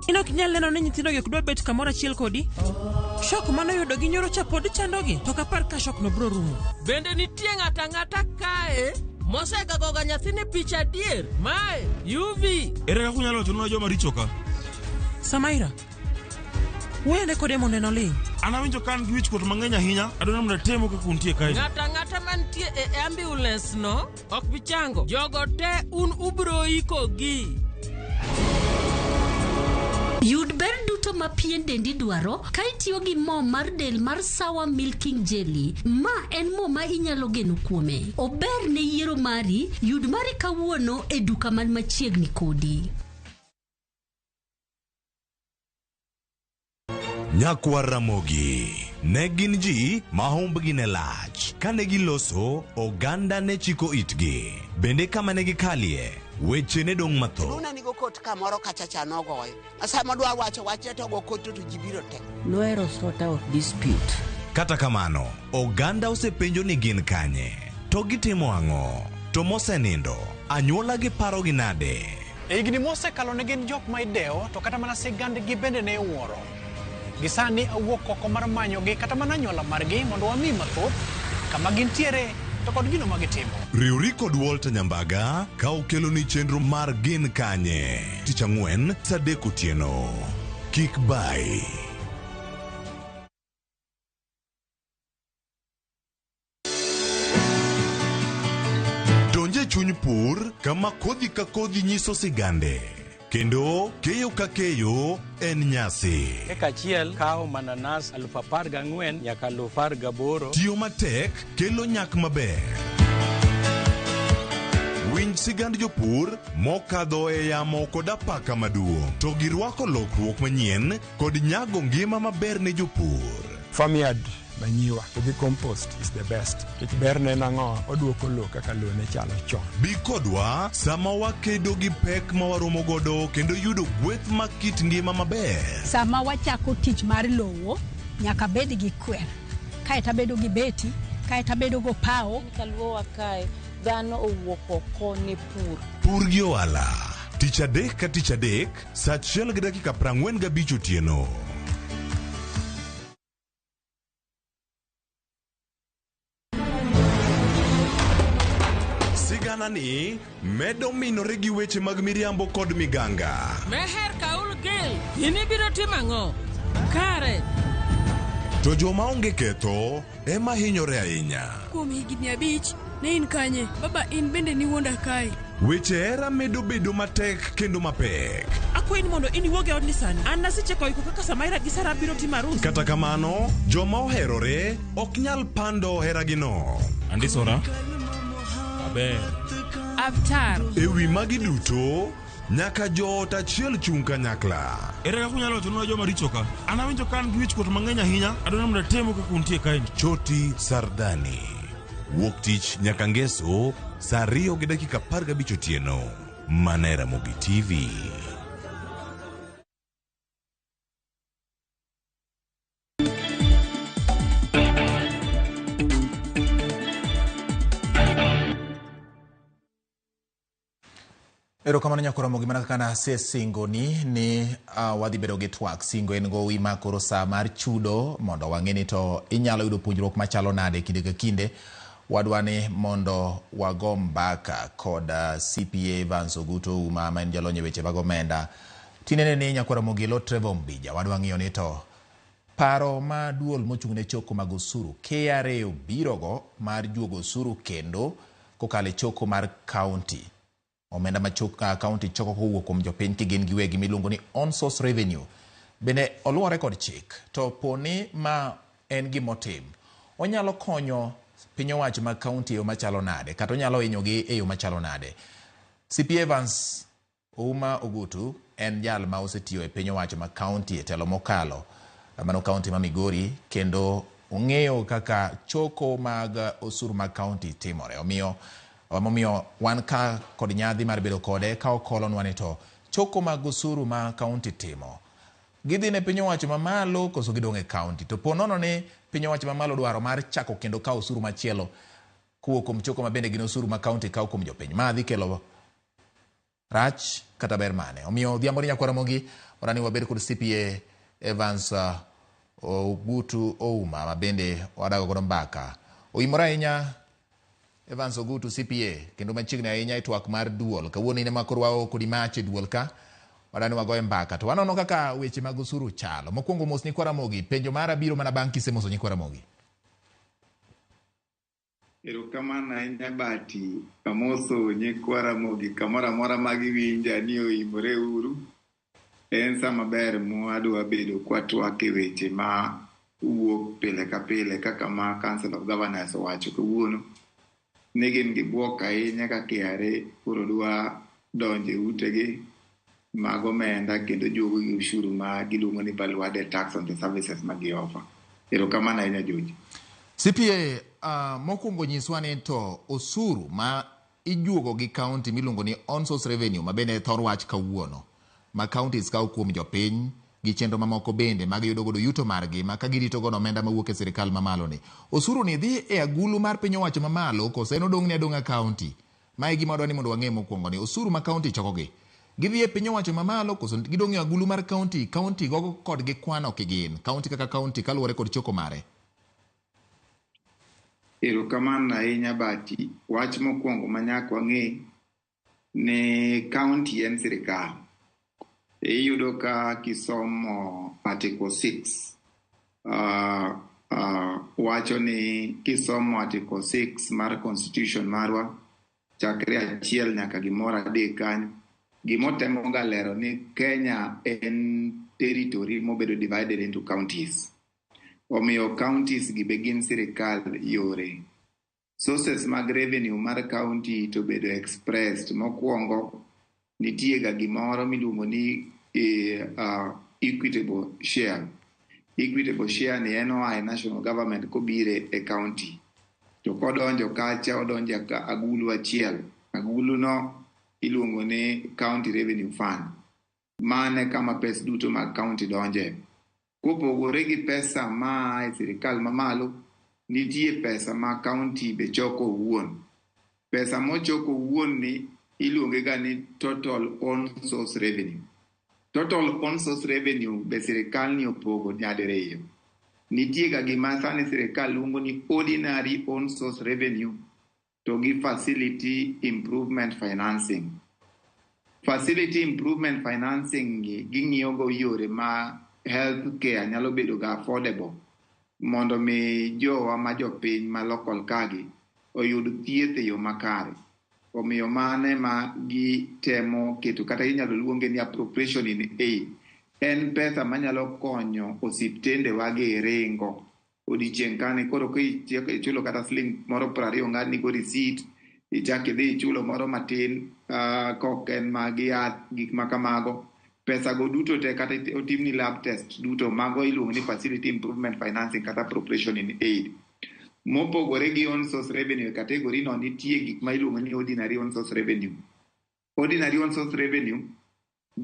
In ok inyal neno ni nyithindogi ok dwa bet kamoro achiel kodi? Shok manoyudo gi nyoro cha pod chandogi, to ok apar ka shok no biro rumo. Bende nitie ng'ato ang'ata kae mosegagoga nyathine picha adier? Mae UV. Ere kaka unyalo wachonwa joma richo ka? Samaira, wuoyane kode mondo en oling'. An awinjo ka an gi wichkuot mang'eny ahinya. Adwaro mondo atemu kaka untie kae. Ng'ato ang'ata mantie e ambulance no ok bi chango. Jogo te un ubiro ikogi. Yud ber duto ma pien dendi dwaro ka itiyo gi mo mar del mar Sawa Milking Jelly. Ma en mo ma inyalo geno kuome. Ober ne yiero mari, yud mari kawuono e duka man machiegni kodi. Nyakwar Ramogi ne gin ji ma humbgi ne lach. Kane giloso, oganda ne chiko itgi. Bende kama ne gikalie, weche ne dong' mathoth. Luna nigo kot kamoro kacha cha nogoye. Sama dwa wacho wachne to go kot to ji biro te. Nohero sort out dispute. Kata kamano, oganda osepenjo ni gin kanye, to gitimo ang'o, to mosenindo, anyuola gi parogi nade? E higni mosekalo ne gin jok ma idewo to kata mana sigandgi bende ne iwuoro. Gisani awuok oko mar manyogi kata mana anyuola margi mondo wami mathoth kama gintiere to kod gino ma gitimo. Riwri kod Walter Nyambaga ka okeloni chenro mar Gin Kanye tich ang'wen saa adek otieno. Kik bayi. Donj e chuny pur kama kodhi ka kodhi nyiso sigande kendo keyo ka keyo en nyasi. Eka achiel kawo mananas 14,000 nyaka 18,000. Tiyo matek kelo nyak maber. Winj sigand jopur mokadho e yamo kod apaka maduong', to girwako lokruok manyien kod nyago ngima maber ne jopur. Farmyard manyiwa to gi compost is the best. Nikech berne en ang'o? Oduoko lowo kaka lowo ne chalo chon. Bi kodwa sama wakedo gi pek ma waromo godo kendo yudo gweth mag kit ngima maber. Sama wachako tich mar lowo, nyaka bed gi kwer. Kaeto abedo gi beti, kaeto abedo go pawo. Kaluowa kae, dhano owuok oko ne pur. Pur gi ohala. Tich adek ka tich adek, saa achiel gi dakika 45 otieno. Sigana ni medo minore gi weche mag miriambo kod miganga. Meher Kaul Gil, in ibiro timo ang'o? Kare. To joma onge ketho ema hinyore ahinya. Kuom higni 5, ne in kanye? Baba in bende niwuonda kae. Weche hera medo bedo matek kendo mapek. Akwayi ni mondo in iwuog e odni sani. An nasechako iko kaka Samaira gi Sara biro timo arus. Kata kamano, joma oherore ok nyal pando heragino. Andisora. Aber. Avtar. E wi magi duto, nyaka joot achiel chung' kanyakla. Ere kaka unyalo wachonwa joma richo ka? An awinjo ka an gi wichkuot mang'eny ahinya. Adwaro ni mondo atemu kaka untie kaeni. Choti Sardani. Wuok tich nyaka ngeso saa 2:15 otieno. Mana e Ramogi TV. Erokamano nyakoro Ramogi, mana kaka nasesingoni ni wadhi bedo gi twak. Singo en gowi ma koro saa mar chudo mondo wang'e ni to inyalo yudo puonjruok machalo nade kinde ka kinde. Wadwa ni mondo wago mbaka kod CPA Evans Ogutu Ouma ma en jalony e weche mag omenda. Tinende ni nyakwar Ramogi Lo Trevor Ombija, wadwa ng'iyo ni to paro ma duol mochung' ne choko mag osuru KRA obirogo mar juogo osuru kendo kokalo e choko mar county. Omenda ma county choko kowuok kuom jopiny kigin giwegi miluongo ni on source revenue. Bende oluwore kod chik, to poni ma en gimotim, onyalo konyo piny owacho mag county e yo machalo nade, kata onyalo hinyogi e yo machalo nade. CPA Evans Ouma Ogutu en jal ma osetiyo e piny owacho mag county e telo mokalo, mano county ma Migori, kendo ong'eyo kaka choko mag osuru mag county timore. Omiyo wan ka kod nyadhi mar bedo kode ka okolonwa ni to choko mag osuru ma county timo, gidhi ne piny owacho mamalo koso gidong' e county. To po nono ni piny owacho mamalo dwaro mar chako kendo kawo osuru machielo kowuok kuom choko ma bende gin osuru ma county kawo kuom jopiny, ma dhi kelo rach kata ber mane. Omiyo odhiambo ni nyakwar Ramogi, wadwani wabed kod CPA Evans Ogutu Ouma ma bende wadago godo mbaka. Oimore ahinya Evans Ogutu CPA kendo machiegni ahinya e twak mar duol. Kawuono in ema koro waoo kodi mach e duol ka, wadwani wagoye mbaka. To wanono kaka weche mag osuru chalo. Mokwongo mos nyikwa Ramogi, penjo mara biro mana bang' kisemoso nyikwa Ramogi. Erokamano ahinya Bati, amoso nyikwa Ramogi kamoro amora ma giwinja ni oimore uru. En sama ber mwadwa bedo kwatwak e weche ma wuok pile ka pile kaka ma Council of Governors owacho kawuono ni gin gi bwok ahinya ka KRA koro dwa donjo e utegi mag omenda kendo juogo gi ushuru ma giluongo ni value added tax on the services ma gi offer. Erokamano ahinya George. CPA, mokwongo nyiswa ni to osuru ma ijuogo gi county miluongo ni on source revenue ma bende thor wach kawuono ma counties kawo kuom jopiny gi chenro mamoko bende mag yudo godo yuto margi ma ka girito godo omenda mawuok e sirikal mamalo ni. Osuru ni dhi e agulu mar piny owacho mamalo koso en odong' ni adong'a county? Ma e gima wadwa ni mondo wang'e mokwongo ni osuru ma county chokogi gidhi e piny owacho mamalo koso gidong' e agulu mar county? County gogo kodgi kwano kigin county kaka county kaluwore kod choko mare. Erokamano ahinya Bati. Wach mokwongo ma nyaka wang'e ni county en sirikal. Iyudo ka kisomo Article 6 wacho ni kisomo Article 6 mar Constitution marwa chakre 1 nyaka gimoro 3 kanyo, gimotemo ga lero ni Kenya en territory mobedo divided into counties. Omiyo counties gi be gin sirikal yore. Sources mag revenue mar county to bedo expressed. Mokwongo, nitie ga gimoro miluongo ni equitable share. Equitable share ni en oa e national government kobire e county. To kodonjo kacha, odonjo ka agulu achiel. Agulu no iluongo ni County Revenue Fund. Mane kama pes duto mag county donje. Kopogore gi pesa maa e sirikal mamalo, nitie pesa ma county be choko owuon. Pesa mochoko owuon ni iluonge ga ni total own source revenue. Total own source revenue be sirikal ni opogo nyadiriyo. Nitie ga gima sani sirikal luongo ni ordinary own source revenue to gi facility improvement financing. Facility improvement financing gi ging'iyo go yore ma health care nyalo bedo ga affordable mondo mi jowa ma jopiny ma local kagi oyud thieth e yo makare. Omiyo mane ma gitemo keto kata inyalo luonge ni appropriation in aid. En pesa manyalo konyo osiptende wa gi ringo odiochieng' kane koro kichulo kata siling moro 20 ng'adni go receipt, ichak idhi ichulo moro matin kok en mag yath, gik ma kamago. Pesa go duto te kata otimni lab test duto, mago iluongo ni facility improvement financing kata appropriation in aid. Mopogore gi own source revenue, e category no nitie gik ma iluongo ni ordinary own source revenue. Ordinary own source revenue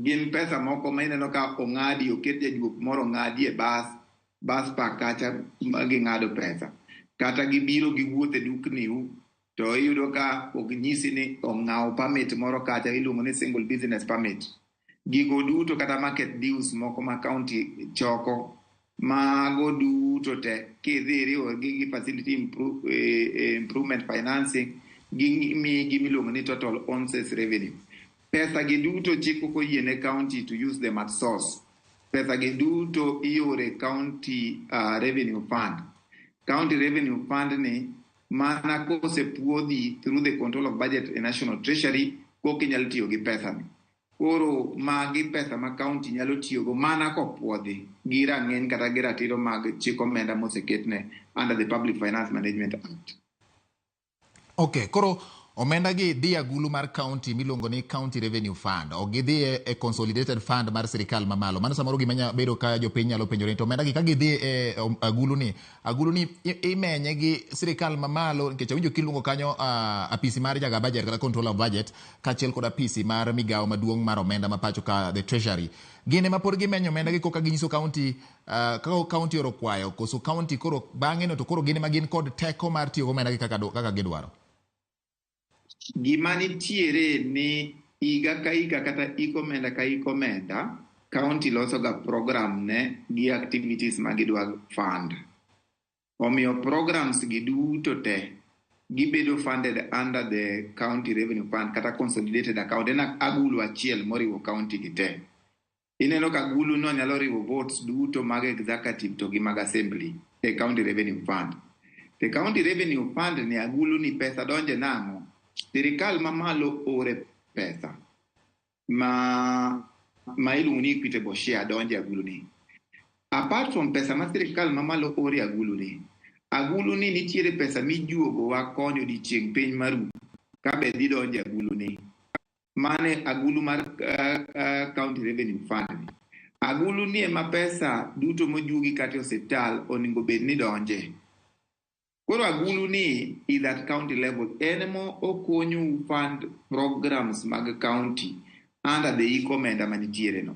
gin pesa moko ma ineno ka ong'adi, oket jajuok moro ong'adi e bus park kacha ma ging'ado pesa. Kata gibiro giwuotho e dukni u, to iyudo ka ok nyisi ni ong'awo permit moro kacha iluongo ni single business permit. Gigo duto kata market dues moko ma county choko, mago duto te kidhi iriwo gi gi facility improvement financing, gimiyi gimiluongo ni total own source revenue. Pesa gi duto chik ok oyie ne county to use them at source. Pesa gi duto iore county revenue fund. County revenue fund ni mana kosepuodhi through the control of budget e National Treasury koka inyalo tiyo gi pesa ni. Koro magi pesa ma county nyalo tiyogo mana kopuodhi gi rang'iny kata gi ratiro mag chik omenda moseketne under the Public Finance Management Act. Okay, koro omenda gi dhi agulu mar county miluongo ni County Revenue Fund. Ok gidhi e consolidated fund mar sirikal mamalo. Mano samoro gima nya bedo ka jopiny nyalo penjore ni to omenda gi ka gidhi e agulu ni imenye gi sirikal mamalo, nikech awinjo kiluongo kanyo apisi mar jaga budget kata controller of budget kaachiel kod apisi mar migawo maduong' mar omenda ma pacho ka, the treasury. Gin ema pod gimenyo omenda gi koka ginyiso county ka county oro kwayo koso county koro bang'e no to koro gin ema gin kod teko mar tiyo gi omenda gi kaka gidwaro. Gima nitiere ni higa ka higa kata hik omenda ka hik omenda, county loso ga program ne gi activities ma gidwa fund. Omiyo programs gi duto te gibedo funded under the County Revenue Fund kata consolidated account. En agulu achiel moriwo county gi te. Ineno ka agulu no nyalo riwo votes duto mag executive to gi mag assembly e County Revenue Fund. The County Revenue Fund ni agulu ni pesa donje nang'o? Sirikal mamalo ore pesa ma iluongo ni equitable share donje agulu ni. Apart from pesa ma sirikal mamalo ore agulu ni, agulu ni nitiere pesa mijuogo wa koni odiochieng' piny maru ka be dhi donje agulu ni. Mane agulu mar County Revenue Fund ni. Agulu ni ema pesa duto mojuogi kata e osiptal onego bed ni donje. Koro agulu ni is at county level. En mo okonyou fund programs mag county under the hik omenda manitiere no.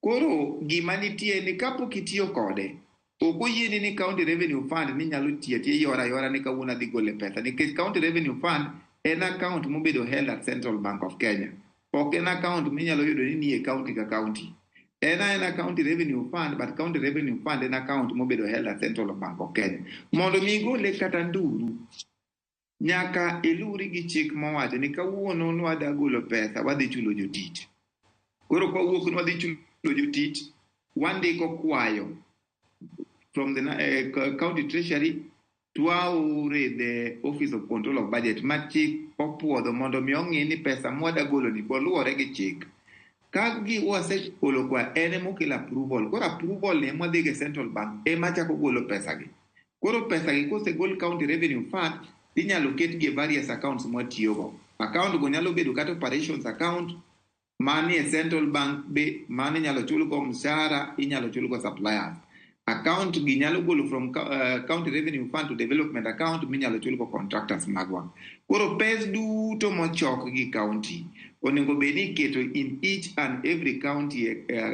Koro gima nitie ni kapok itiyo kode, ok oyieni ni County Revenue Fund ni nyalo tiyo atiya yora ayora ni kawuono adhi gole pesa, nikech County Revenue Fund en account mobedo held at Central Bank of Kenya. Ok en account minyalo yudo ni nie county ka county. En aena County Revenue Fund, but County Revenue Fund en account mobedo held at Central Bank of Kenya. Mondo mi igole kata nduru, nyaka iluri gi chik mowacho ni kawuono nwadwa golo pesa wadhi chulo jotich. Koro kwawuok ni wadhi chulo jotich, wandiko kwayo from the county treasury twaore the Office of Control of Budget ma chik opuodho mondo mi ong'i ni pesa mwada golo ni boluwore gi chik. Ka gi wasegolo kwa en emokelo approval. Koro approval ni ema wadhi go e Central Bank ema chako golo pesa gi. Koro pesa gi kosegol County Revenue Fund Inyalo ketgi e various accounts mwatiyogo. Account go nyalo bedo kata operations account manie central bank be mano inyalo chulgo mshahara, inyalo chulgo suppliers. Account gi nyalo golo from county revenue fund to development account minyalo chulgo contractors magwa. Koro pes duto mochok gi county onego bed ni iketo in each and every county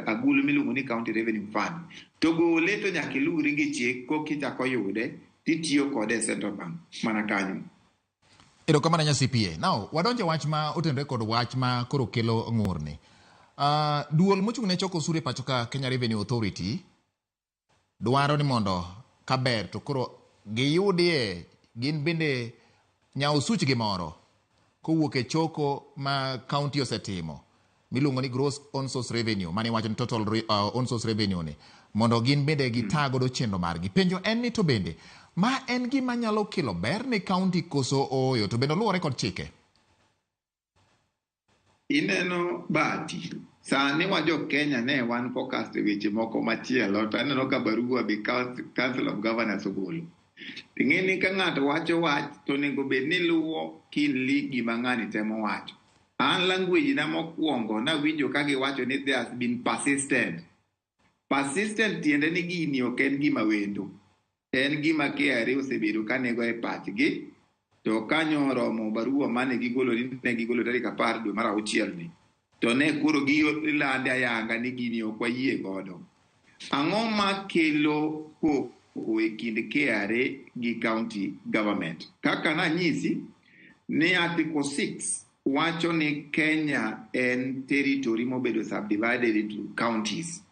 agulu miluongo ni county revenue fund. To gole to nyaka iluwri gi chik kokichako yude titiyo kode e central bank mana kanyo. Erokamano nya CPA. Now, wadonjo e wach ma otenore kod wach ma koro kelo ng'urni. Duol mochung' ne choko osuru e pacho ka Kenya Revenue Authority dwaro ni mondo kaber to koro giyudie gin bende nyawo suchgi moro kowuok e choko ma county osetimo miluongo ni gross own source revenue mane iwacho ni total own source revenue ni mondo gin bende gita godo chenro margi. Penjo en ni to bende ma en gima nyalo kelo ber ne county koso ooyo to bende oluwore kod chike? Ineno Bahati, sani wa jo Kenya ne wan focused e weche moko machielo to aneno ka barua be Council of Governors ogolo. Ing'e ni ka ng'ato wacho wach to onego bed ni luwo keenly gima ng'ani temo wacho. An language na mokwongo nawinjo ka giwacho ni there has been persistent. Persistent tiende ni gini ok en gima wendo. En gima KRA osebedo ka nego e pachgi to kanyo oromo barua mane gigolo ni ne gigolo tarik 10 dwe mar auchiel ni. To ne koro gilande ayanga ni gini ok wayie godo. Ang'o makelo koko e kind KRA gi county government? Kaka nanyisi ni Article 6 wacho ni Kenya en territory mobedo subdivided into counties.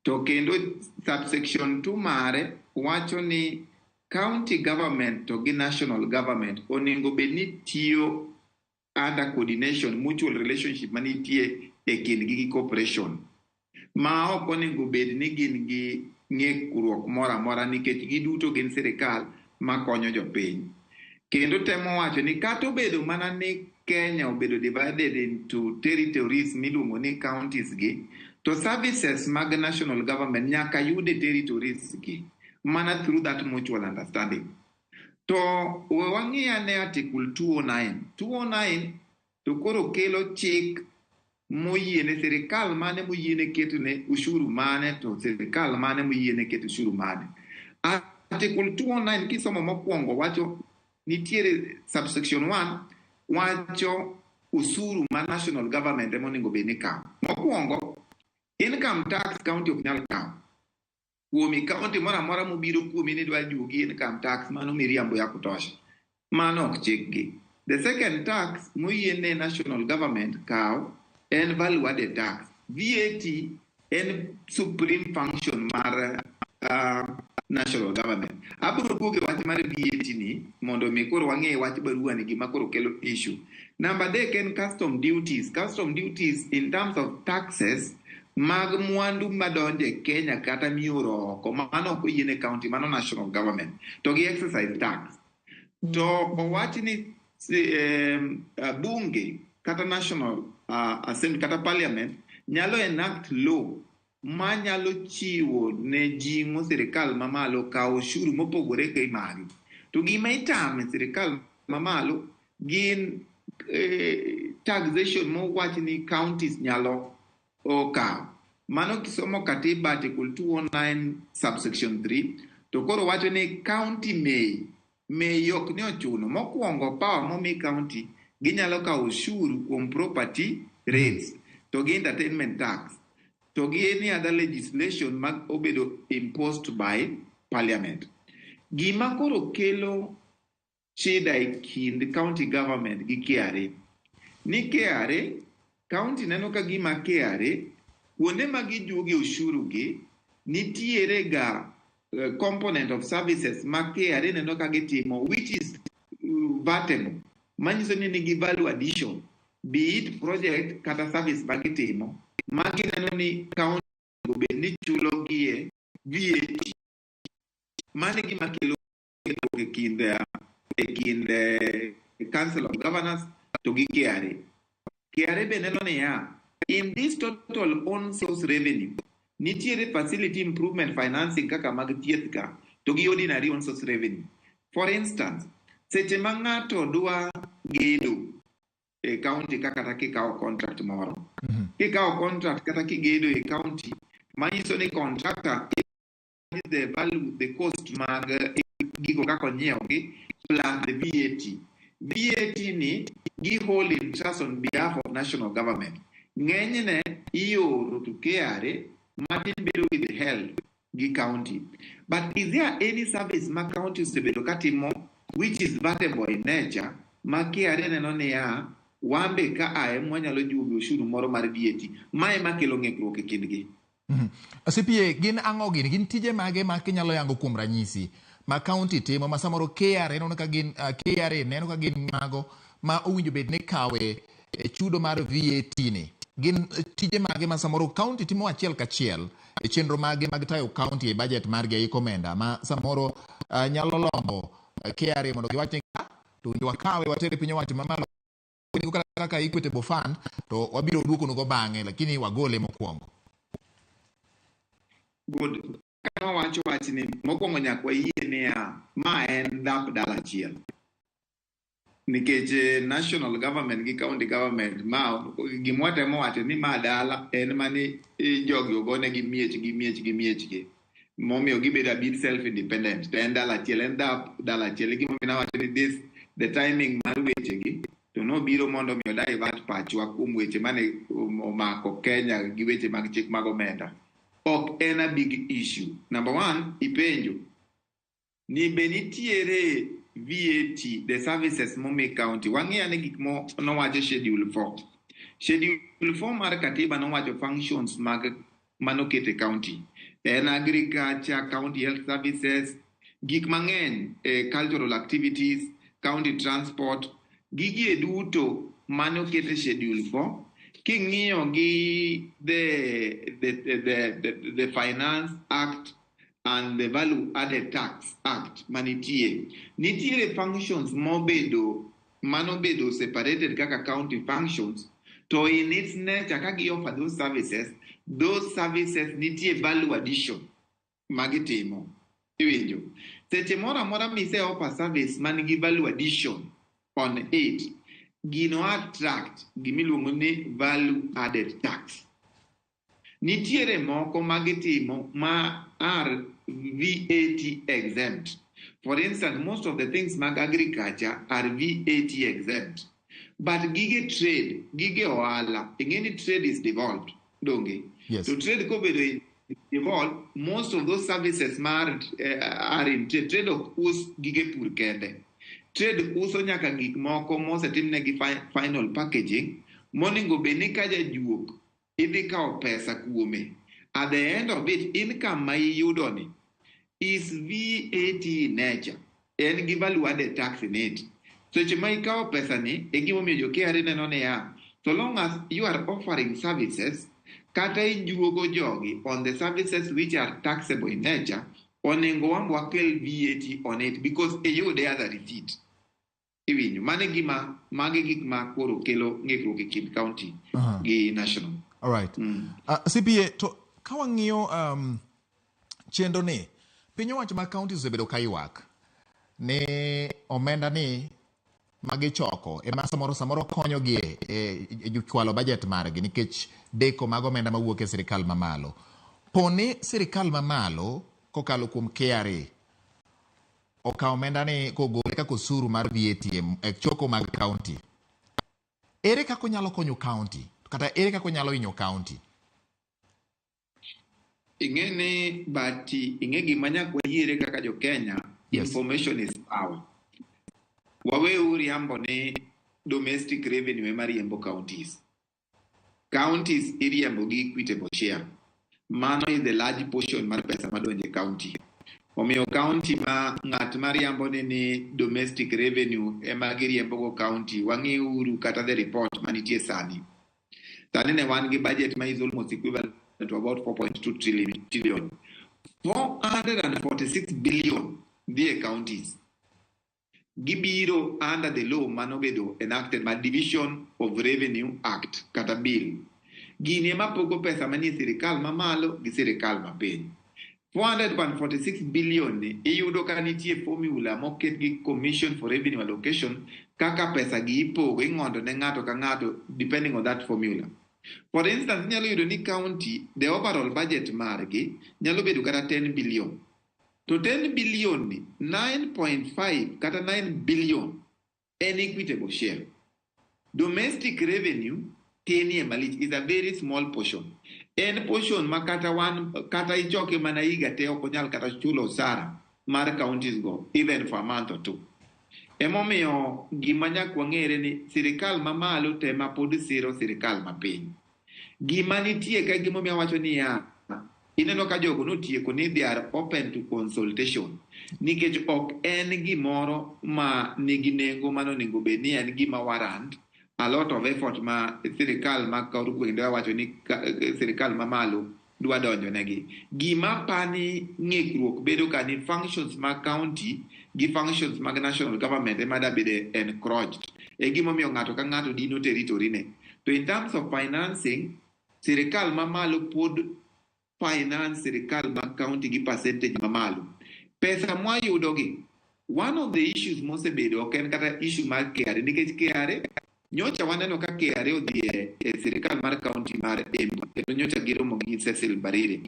To kendo subsection 2 mare wacho ni county government to gi national government onego bed ni tiyo under coordination, mutual relationship manitie e kindgi gi cooperation. Ma ok onego bed ni gin gi ng'ikruok moro amora nikech giduto gin sirikal makonyo jopiny. Kendo temo wacho ni kata obedo mana ni Kenya obedo divided into territories miluongo ni counties gi, to services mag national government nyaka yud e territories gi mana through that mutual understanding. To we wang'i ane Article 209. 209 to koro kelo chik moyiene sirikal mane moyiene ketone ushuru mane to sirikal mane moyiene keto ushuru mane. Article 209 kisomo mokwongo wacho nitiere subsection 1 wacho usuru ma national government ema onego bed ni kawo. Mokwongo, income tax county ok nyal kawo. Kuomi county moro amora mobiro kuomi ni dwa juogi income tax, mano miriambo ya kutosha. Mano ok chikgi. The second tax moyiene national government kawo en value added tax. VAT en supreme function mar national government. Abiro duogo e wach mar VAT ni mondo mi koro wang'e wach barua ni gima koro kelo issue. Namba adek en custom duties. Custom duties in terms of taxes mag mwandu madonjo e Kenya kata mioro oko, mano ok oyiene county, mano national government. To gi excise tax. To owach ni bunge kata national assembly kata parliament nyalo enact law manyalo chiwo ne jing'o sirikal mamalo kawo ushuru mopogore gi magi. To gima itame sirikal mamalo gin taxation mowach ni counties nyalo okawo. Mano kisomo katiba Article 209 subsection 3 to koro wacho ni county may ok ni ochuno. Mokwongo power momi county ginyalo kawo ushuru kuom property rates to gi entertainment tax to gi any other legislation ma obedo imposed by parliament. Gima koro kelo shida e kind county government gi KRA ni KRA county neno ka gima KRA kuonde ma gijuoge ushuru gi nitiere ga component of services ma KRA neno ka gitimo which is vatable, manyiso ni nigi value addition, be it project kata service ma gitimo ma gineno ni county onego bed ni chulo gie VAT. Mano e gima kelo e kind Council of Governors to gi KRA. KRA be neno niya, in this total own source revenue, nitiere facility improvement financing kaka mag thieth ka to gi ordinary own source revenue. For instance, Seche ma ng'ato dwa gedo e county ka kata kikawo contract moro. Kikawo contract kata kigedo e county, manyiso ni contractor the value, the cost mag gigo kaka onyiewogi plus the VAT. VAT ni gi hold in trust on behalf of national government. Ng'enyne ioro to KRA, matin bedo withheld gi county. But is there any service ma county osebedo katimo which is vatable in nature ma KRA neno niya wan be ka ae mwanyalo juogo ushuru moro mar VAT? Mae makelo ng'ikruok e kindgi. CPA, gin ang'o gini? Gin tije mage ma kinyalo yango kuom ranyisi ma county timo ma samoro KRA neno ka gin KRA neno ka gin mago ma owinjo bed ni kawe e chudo mar VAT ni? Gin tije mage ma samoro county timo achiel kachiel e chenro mage mag tayo county e budget margi e omenda ma samoro nyalo lombo KRA mondo giwach ni "Ah, to winjo wakawe watere piny owacho mamalo kaka Equitable Fund to wabiro duokonugo bang'e, lakini wagole mokwongo"? Good. Ka wawacho wachni, mokwongo nyaka wayie niya, ma en dhap dala achiel. Nikech national government gi county government, ma gima watemo wacho ni ma dala en mani jogi ogonegi miechgi miechgi miechgi. Momiyo gibedo a bit self independent. To en dala achiel, en dhap dala achiel. E gimomiyo nawacho ni this the timing mar wechegi to nobiro mondo mi odivert pachwa kuom weche mane omako Kenya gi weche mag chik mag omenda. Ok en a big issue. Number one, ipenjo ni be nitiere VAT, the services momi county. Wang'iyo ane gik mo nowacho Schedule 4. Schedule 4 mar katiba nowacho functions mag manoket e county. En agriculture, county health services, gik mang'eny, cultural activities, county transport, gigi e duto manoket e Schedule 4. King'iyo gi the Finance Act and the Value Added Tax Act manitie, nitiere functions mobedo manobedo separated kaka county functions, to in its nature ka gi offer those services nitie value addition magitimo. Iwinjo? Seche moro amora mise offer service man gi value addition on it, gino attract gimiluongo ni value added tax. Nitiere moko magitimo ma are VAT exempt. For instance, most of the things mag agriculture are VAT exempt. But gige trade, gige ohala, ing'e ni trade is devolved, donge? Yes. To trade kobedo devolved, most of those services mar are in trade. Trade ok us gige pur kende. Trade uso nyaka gik moko mosetimnegi final packaging, monego bed ni ka jajuok idhi kawo pesa kuome. At the end of it, income ma iyudo ni is VAT in nature. En gi value added tax in it. Seche ma ikawo pesa ni, e gimomiyo jo KRA neno niya, so long as you are offering services, kata ijuogo jogi on the services which are taxable in nature, onego wan wakel VAT on it because iyude as a receipt. Iwinjo? Mano e gima, magi gik ma koro kelo ng'ikruok e kind county gi national. All right. CPA, to ka wang'iyo chenro ni, piny owacho mag counties osebedo ka ywak ni omenda ni magichoko ema samoro konyogi e chwalo budget margi nikech deko mag omenda mawuok e sirikal mamalo. Poni sirikal mamalo kokalo kuom KRA okawo omenda ni kogole kaka osuru mar VAT e choko mag county, ere kaka onyalo konyo county kata ere kaka onyalo hinyo county? Ing'e ni bati ing'e gima nyaka wayiere kaka jo Kenya, information is power. Waweuru riambo ni domestic revenue ema riembo counties. Counties iriembo gi equitable share. Mano is the large portion mar pesa madonjo e county. Omiyo county ma ng'at mariambo ni domestic revenue ema giriembo go county, wang'iuru kata the report manitie sani. Sani ne wan gi budget ma is almost equivalent to about 4.2 trillion. 446 billion dhi e counties. Gibiro under the law manobedo enacted mar Division of Revenue Act kata bill. Gini ema pogo pesa manie sirikal mamalo gi sirikal mapiny. 446 billion ni iyudo ka nitie formula moket gi Commission for Revenue Allocation kaka pesa gi ipogo, ing'ondo ne ng'ato ka ng'ato depending on that formula. For instance, inyalo yudo ni county, the overall budget margi nyalo bedo kata 10 billion. To 10 billion ni, 9.5 kata 9 billion en equitable share. Domestic revenue tinie malich, is a very small portion. En portion ma kata wan kata ichoke mana higa te, ok onyal kata chulo osara mar counties go even for a month or two. Emomiyo gima nyaka wang'ere ni sirikal mamalo tema pod siro sirikal mapiny. Gima nitie ka, gimomiyo awacho niya, ineno ka jogo notieko ni they are open to consultation, nikech ok en gimoro ma nigi nengo mano onego bed ni en gima warrant a lot of effort ma sirikal ma kor gwenge wacho ni sirikal mamalo dwa donjo negi. Gima pani ng'ikruok bedo ka ni functions mag county gi functions mag national government ema da bedo encroached. E gimomiyo ng'ato ka ng'ato dino territory ne. To in terms of financing, sirikal mamalo pod finance sirikal mag county gi percentage mamalo. Pesa mwayudo gi, one of the issues mosebedo ok en kata issue mar KRA, nikech KRA nyocha waneno ka KRA odhi e sirikal mar county mar Embu, kendo nyocha giromo gi Cecil Mbarire.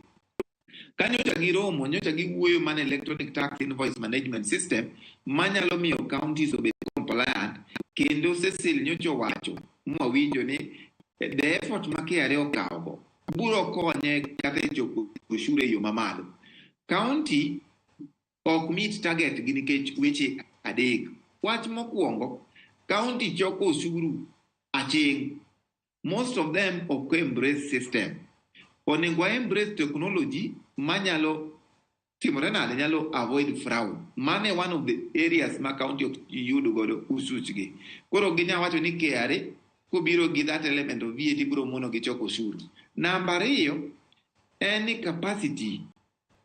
Ka nyocha giromo, nyocha giwuoyo mana electronic tax invoice management system manyalo miyo counties obed compliant, kendo Cecil nyocha owacho mwawinjo ni the effort ma KRA okawogo biro konye kata e choko ushuru e yo mamalo. County ok meet target gi nikech weche adek. Wach mokwongo, county choko osuru aching'. Most of them ok embrace system. Onego wa embrace technology manyalo timore nade, nyalo avoid fraud. Mano e one of the areas ma county ok yud godo usuchgi. Koro ginya wacho ni KRA kobiro gi that element of VAT biro mono gi choko osuru. Namba 2 en ni capacity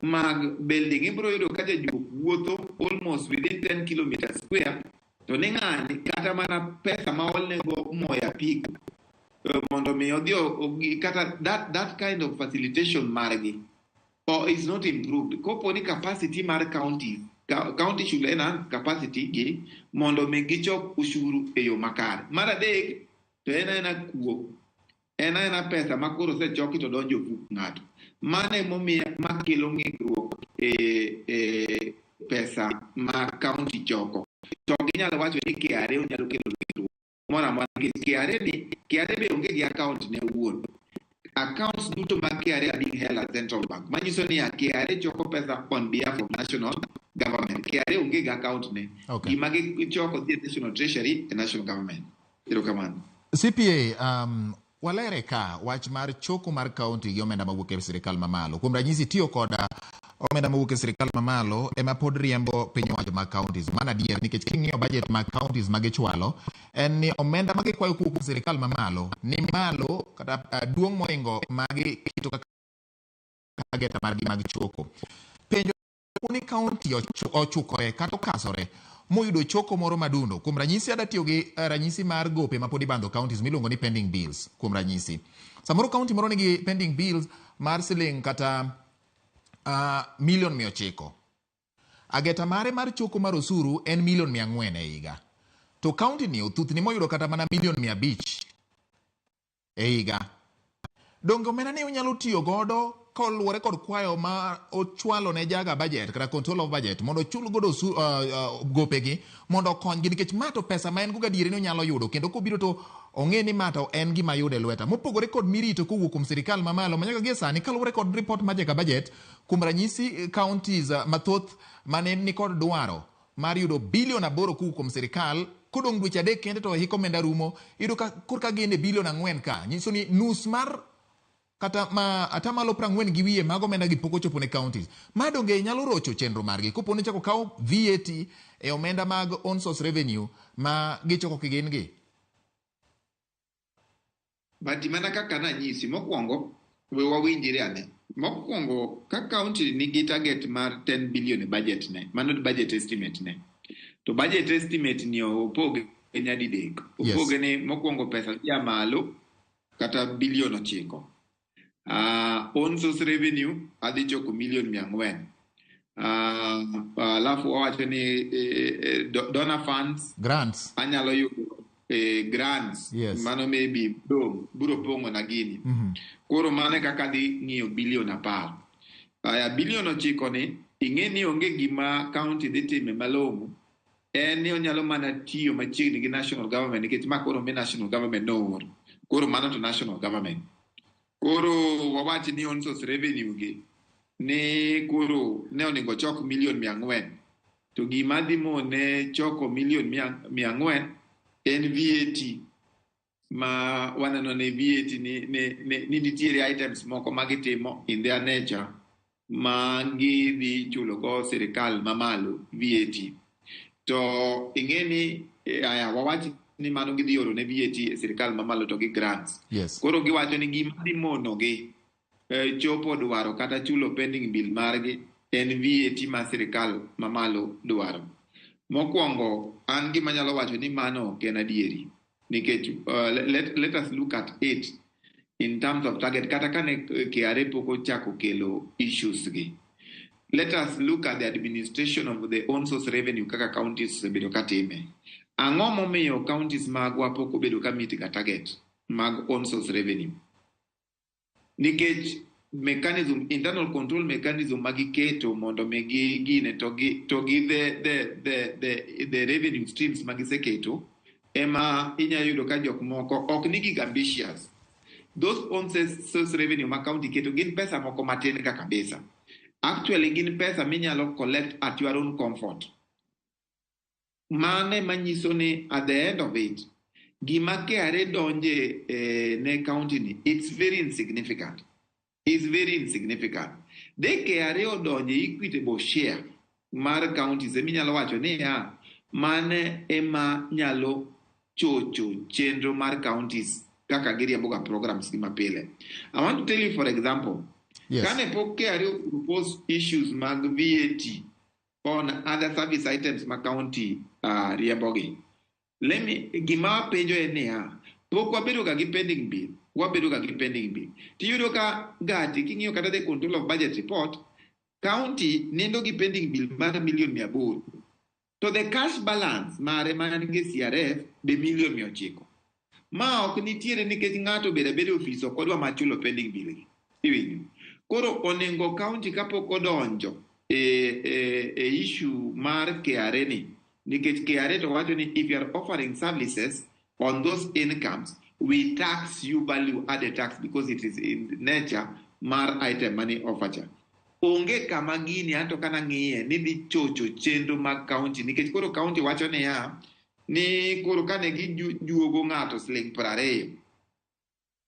mag building. Ibiro yudo ka jajuok wuotho almost within 10 kilometers square, to ni ng'ani kata mana pesa ma olnego moyo apiko mondo mi odhi kata that kind of facilitation margi or is not improved. Kopo ni capacity mar counties, county should enhance capacity gi mondo mi gichok ushuru e yo makare. Mar adek to en aena kuo, en aena pesa ma koro osechoki to donjo e ofuk ng'ato. Mano emomiyo makelo ng'ikruok e pesa ma county choko. To ginyalo wacho ni KRA onyalo kelo ng'ikruok moro amora, nikech KRA ni, KRA be onge gi account ne owuon. Accounts duto mag KRA are being held at Central Bank. Manyiso ni KRA choko pesa on behalf of national government. KRA onge gi account ne. Gima gichoko dhi e National Treasury e national government. Erokamano. CPA, walere ka wach mar choko mar county gi omenda mawuok e sirikal mamalo. Kuom ranyisi, tiyo koda omenda mawuok e sirikal mamalo ema pod riembo piny owacho mag counties. Mano adier, nikech king'iyo budget mag counties magichwalo, en ni omenda ma gikwayo kowuok e sirikal mamalo ni malo kata duong' mohingo magi keto kaka target margi mag choko. Penjo ni county ochukore kata okasore moyudo choko moro madundo. Kuom ranyisi, ada tiyo gi ranyisi mar gope ma pod ibandho counties miluongo ni pending bills. Kuom ranyisi, samoro county moro nigi pending bills mar siling kata milion 900. Ageta mare mar choko mar osuru en milion 400 e higa. To county ni othuthni moyudo kata mana milion 500 e higa. Donge omenda ni onyalo tiyo godo koluwore kod kwayo ma ochwalo ne jaga budget kata control of budget mondo ochul godo gopegi mondo okonygi, nikech ma to pesa ma en go gadieri ni onyalo yudo, kendo kobiro to ong'e ni ma to en gima yudo e lweta, mopogore kod mirito kowuok kuom sirikal mamalo ma nyaka gie sani kaluwore kod report mar jaga budget. Kuom ranyisi, counties mathoth mane nikod dwaro mar yudo bilion 8 kowuok kuom sirikal, kodong' dweche 3 kende to hik omenda rumo, iyudo ka korka gin e bilion 4, ka nyiso ni nus mar kata ma 40% gi wiye mag omenda gi pok ochopo ne counties. Ma donge nyalo rocho chenro margi kopo ni chako kaw VAT e omenda mag own source revenue ma gichoko kigin gi? But mana kaka nanyisi mokwongo, we wawinjre ane. Mokwongo, ka county nigi target mar 10 billion e budget ne, mano budget estimate ne. To budget estimate ni opoge nyadidek. Opoge ni mokwongo pesa dhi malo kata bilion 9. Own source revenue adhi choko milion 400. Alafu wawacho ni donor funds grants anyalo yudo grants. Mano maybe dong biro pong'o na gini. Koro mano e kaka adhi ng'iyo bilion 10. Aya, bilion 9 ni ing'e ni onge gima county dhi time malong'o. En ni onyalo mana tiyo machiegni gi national government nikech ma koro mi national government nooro. Koro mano to national government. Koro wawach ni own source revenue gi ni koro ne onego chok milion 400. To gima dhi mone choko milion 400 en VAT ma waneno ni VAT ni nitiere items moko ma gitimo in their nature ma gidhi chulo go sirikal mamalo VAT. To ing'e ni aya wawach ni mano gidhi oro ne VAT e sirikal mamalo to gi grants. Koro giwacho ni gima dhi monogi chopo dwaro kata chulo pending bill margi en VAT ma sirikal mamalo dwaro. Mokwongo, an gima anyalo wacho ni mano ok en adieri. Nikech let us look at it in terms of target. Kata kane KRA pok ochako kelo issues gi. Let us look at the administration of the own source revenue kaka counties osebedo katime. Ang'o momiyo counties magwa pok obedo ka meet ga target mag own source revenue? Nikech mechanism, internal control mechanism magiketo mondo mi gi gine to gi the revenue streams magiseketo ema inyalo yudo ka jok moko ok ni gig ambitious. Those own source revenue ma county keto gin pesa moko matin ka kabisa. Actually gin pesa minyalo collect at your own comfort. Mane manyiso ni at the end of it, gima KRA donje ne county ni, it's very insignificant. It's very insignificant. De KRA odonje equitable share mar counties eminyalo wacho ni ya mane ema nyalo chocho chenro mar counties kaka giriembo ga programs gi mapile. I want to tell you, for example, kane pok KRA propose issues mag VAT on other service items ma county riembogi. Let me gima penjo en niya, pok wabedo ga gi pending bill, wabedo ga gi pending bill. Tiyudo ka gati king'iyo kata the control of budget report, county nindo gi pending bill mar milion 800. To the cash balance mare man gi CRF be milion 900. Ma ok nitiere nikech ng'ato obedo abeda e ofis ok odwa mar chulo pending bill gi. Iwinjo? Koro onego county kapok odonjo e issue mar KRA ni, nikech KRA to wacho ni if you are offering services on those incomes, we tax you value added tax because it is in nature mar item mani offer cha. Onge kama gini anto kana ng'iye ni dhi chocho chenro mag county nikech koro county wacho niya ni koro kane gijuogo ng'ato siling 20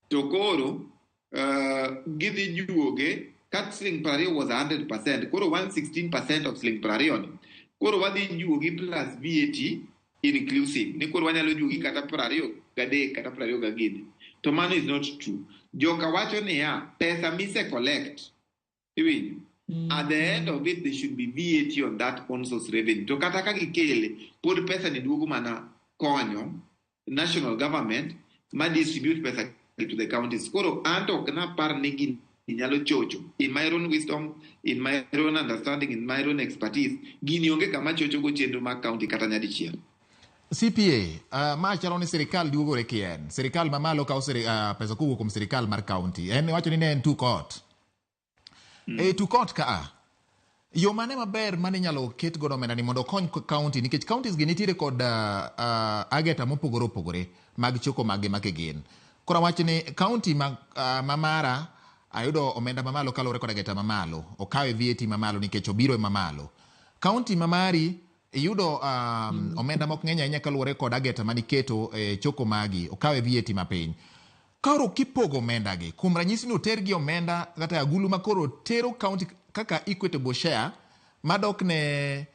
to koro gidhi juoge kat siling 20 was 100%, koro 116% of siling 20 ni koro wadhi juogi plus VAT inclusive ni koro wanyalo juogi kata 23 kata 20 gini. To mano is not true. Joka wacho niya pesa mise collect iwinjo at the end of it there should be VAT on that own source revenue. To kata ka gikele pod pesa ni duogo mana konyo national government ma distribute pesa to the counties. Koro anto ok napar ni gini nyalo chocho. In my own wisdom, in my own understanding, in my own expertise, gini onge kama chocho go chenro mag county kata nyadichiel. CPA, ma chalo ni sirikal duogore kien. Sirikal mamalo kawo pesa kowuok kuom sirikal mar county. En wacho ni ne en two court. E two court ka yo mane maber mane inyalo ket godo omenda ni mondo okony county nikech counties gi nitiere kod ageta mopogore opogore mag choko maggi makigin. Koro awach ni county ma mara ayudo omenda mamalo kaluwore kod ageta mamalo, okawe VAT mamalo nikech obiro mamalo. County ma mari iyudo omenda mok ng'eny ahinya kaluwore kod ageta maniketo e choko magi, okawe VAT mapiny. Koro kipogo omenda gi, kuom ranyisi ni oter gi omenda kata agulu ma koro tero county kaka equitable share madok ne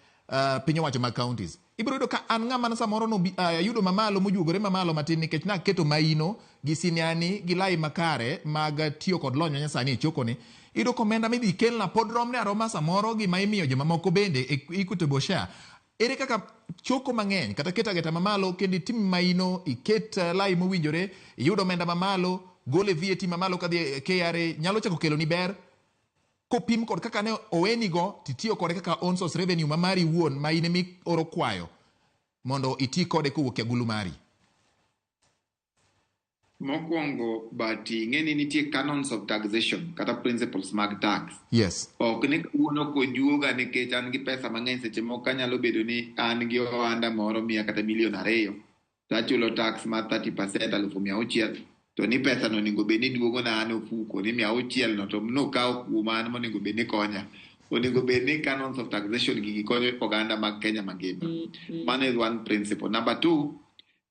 piny owacho mag counties. Ibiro yudo ka an ng'ama samoro no ayudo mamalo mojuogore mamalo matin nikech naketo maino gi siniani gi lai makare mag tiyo kod lony manyasani e chokoni. Iyudo ka omenda midhi kelna pod romne aroma samoro gi ma imiyo jomamoko bende e equitable share. Ere kaka choko mang'eny kata keto ageta mamalo kendo itim maino, iket lai mowinjore, iyud omenda mamalo, Gole VAT mamalo kadhi e KRA nyalo chako kelo ni ber kopim kod kaka ne oweni-go titiyo kode kaka own source revenue ma mari iwuon ma in ema ioro kwayo mondo iti kode kowuok e agulu mari. Mokwongo, but ing'e ni nitie canons of taxation kata principles mag tax. Yes. Ok ni kawuono kojuoga nikech an gi pesa mang'eny seche moko anyalo bedo ni an gi ohanda moro miya kata milion 2 to achulo tax mar 30% 600,000 to ni pesa no onego bed ni duogo na an ofuko ni 600 no to nokaw kuoma an monego bed ni konya. Onego bed ni canons of taxation gigi konyo oganda mag Kenya mangima. Mano is one principle. Number two,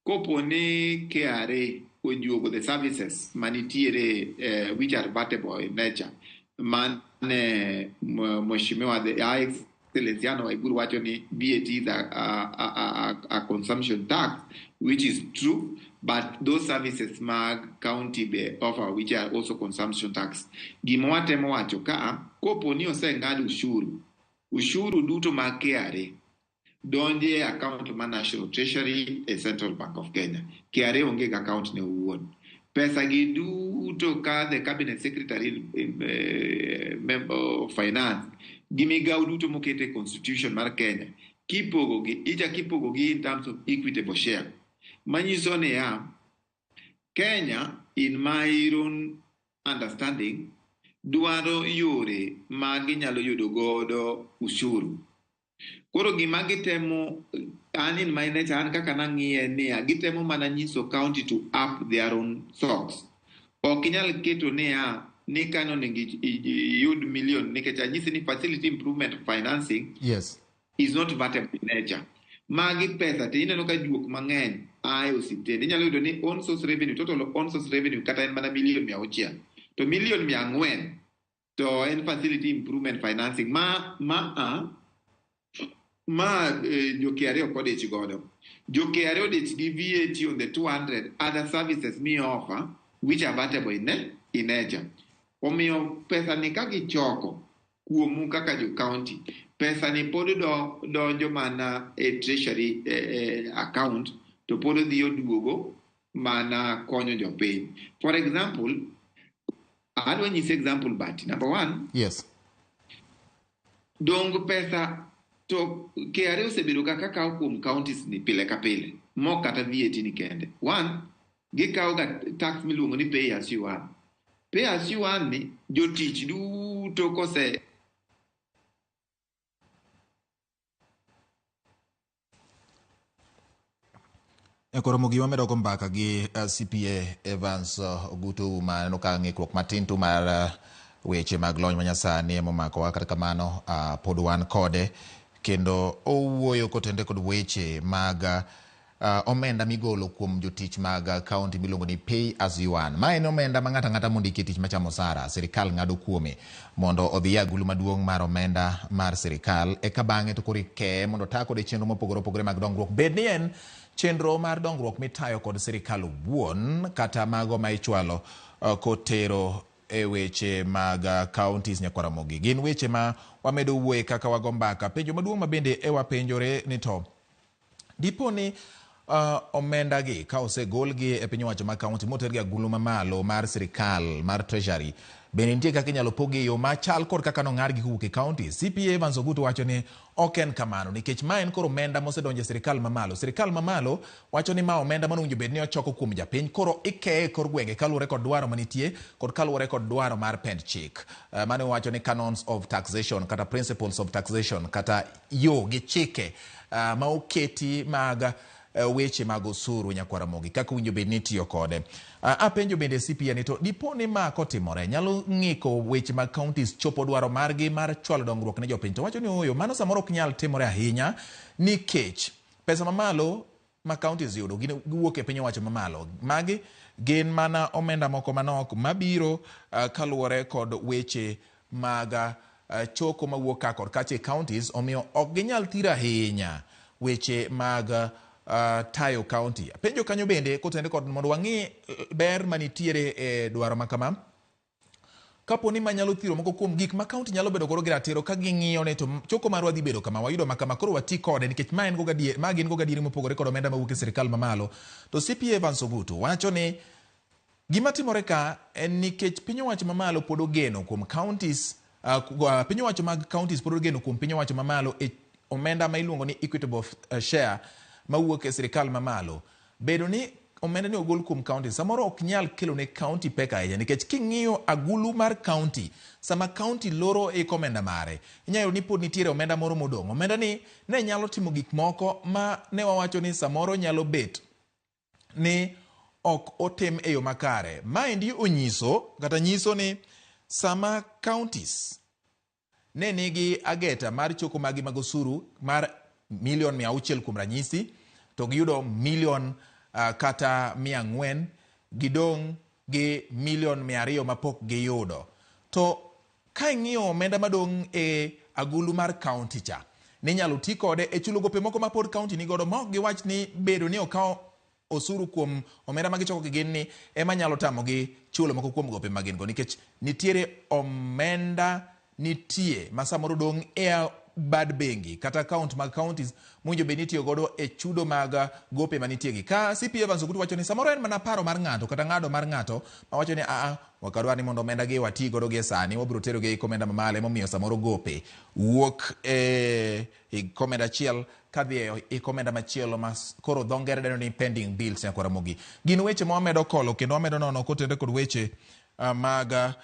kopo ni KRA ojuogo the services manitiere which are vatable in nature mane Mheshimiwa the Excellency Anne Waiguru wacho ni VAT is a consumption tax, which is true, but those services mag county be offer which are also consumption tax. Gima watemo wacho ka kopo ni oseng'ad ushuru, ushuru duto mag KRA donje e account mar National Treasury e Central Bank of Kenya. KRA onge gi account ne owuon. Pesa gi duto ka the cabinet secretary member of finance gi migawo duto moket e constitution mar Kenya kipogo gi icha kipogo gi in terms of equitable share. Manyiso niya, Kenya in my own understanding dwaro yore ma ginyalo yudo godo ushuru. Koro gima gitemo, an in my nature, an kaka nang'iye niya, gitemo mana nyiso county to up their own socks. Ok inyal keto niya, ni kanyo onego iyud million, nikech anyisi ni facility improvement financing is not vatable in nature. Magi pesa to ineno ka juok mang'eny ae osiptende. Inyalo yudo ni own source revenue, total own source revenue kata en mana milion 600. To milion 400 to en facility improvement financing ma jo KRA ok odich godo. Jo KRA odich gi VAT on the 200 other services mi offer which are vatable in nature. Omiyo pesa ni ka gichoko kuomu kaka jo county, pesa ni pod donjo mana e treasury account to pod odhi oduogo mana konyo jopiny. For example, adwa nyisi example but number one, dong pesa to KRA osebedo kaka kawo kuom counties ni pile ka pile, mok kata VAT ni kende. One, gikawo ga tax miluongo ni pay as you earn. Pay as you earn ni jotich duto kose E koro Ramogi wamedo go mbaka gi CPA Evans Ogutu ma aneno ka ng'ikruok matin tu mar weche mag lony manyasani emomakowa, kata kamano pod wan kode kendo owuoyo kotenore kod weche mag omenda migolo kuom jotich mag county miluongo ni pay as you earn. Ma en omenda ma ng'ato ang'ata mondiki e tich machamo osara, sirikal ng'ado kuome mondo odhi e agulu maduong' mar omenda mar sirikal, eka bang'e to koro ikeye mondo ota kode chenro mopogore opogore mag dongruok. Bed ni en chenro mar dongruok mitayo kod sirikal owuon kata mago ma ichwalo kotero e weche mag counties nyakwar Ramogi. Gin weche ma wamedo wuoye kaka wago mbaka. Penjo maduong' ma bende e wapenjore ni to dipo ni omenda gi ka osegolgi e piny owacho mag county motergi agulu mamalo mar sirikal mar treasury, bende nitie kaka inyalo pogi e yo machal kod kaka nong'adgi kowuok e county? CPA Evans Ogutu wacho ni ok en kamano nikech ma en koro omenda mosedonjo e sirikal mamalo. Sirikal mamalo wacho ni ma omenda mane owinjo bed ni ochoko kuom japiny, koro ikeye e kor gwenge kaluwore kod dwaro manitie kod kaluwore kod dwaro mar pend chik. Mane wacho ni canons of taxation kata principles of taxation kata yo gi chike ma oketi mag weche mag osuru nyakwar Ramogi kaka owinjo bed ni itiyo kode. Apenjo bende CPA ni to dipo ni ma kotimore nyalo ng'iko weche mag counties chopo dwaro margi mar chwalo dongruok ne jopiny, to wacho ni ooyo, mano samoro ok nyal timore ahinya nikech pesa mamalo ma counties yudo gin giwuok e piny owacho mamalo. Magi gin mana omenda moko manok mabiro kaluwore kod weche mag choko mawuok ka kod kacha e counties, omiyo ok ginyal thiro ahinya weche mag tayo county. Penjo kanyo bende kotenore kod mondo wang'i ber manitiere e dwaro ma kama. Kapo ni manyalo thiro moko kuom gik ma county nyalo bedo godo gi ratiro ka ging'iyo ni to choko marwa dhi bedo kama, wayudo ma kama, koro wati kode nikech ma en go gadier, ma gin go gadieri mopogore kod omenda mawuok e sirikal mamalo. To CPA Evans Ogutu wacho ni Gima timore ka en nikech piny owacho mamalo pod ogeno kuom counties, piny owacho mag counties pod ogeno kuom piny owacho mamalo e omenda ma iluongo ni equitable share mawuok e sirikal mamalo. Bedo ni omenda ni ogol kuom county samoro ok nyal kelo ne county pek ahinya nikech king'iyo agulu mar county, sama county loro iko omenda mare, inyalo yudo ni pod nitiere omenda moro modong'. Omenda ni ne nyalo timo gik moko ma ne wawacho ni samoro nyalo bet ni ok otim e yo makare. Maendi onyiso kata nyiso ni sama counties ne nigi ageta mar choko magi mag osuru mar milion 600 kuom ranyisi, to giyudo milion kata 400, gidong' gi milion 200 mapok giyudo. To ka ing'iyo omenda madong' e agulu mar county cha, ninyalo ti kode e chulo gope moko ma pod county nigodo ma ok giwach ni bedo ni okaw osuru kuom omenda ma gichoko gin ni ema nyalo tamogi chulo moko kuom gope ma gin go, nikech nitiere omenda nitie ma samoro dong' e bad bengi kata account mag counties mowinjo bed ni itiyo godo e chudo mag gope manitie gi. Ka CPA Evans Ogutu wacho ni samoro en mana paro mar ng'ato kata ng'ado mar ng'ato mawacho ni aa ok adwar ni mondo omenda gi wati godo gi e sani, wabiro tero gi e omenda mamalo, emomiyo samoro gope wuok e omenda achiel kadhi e omenda machielo ma koro dho ngere dendo ni pending bills. Nyakwa Ramogi, gin weche ma wamedo kolo kendo wamedo nono kotenore kod weche mag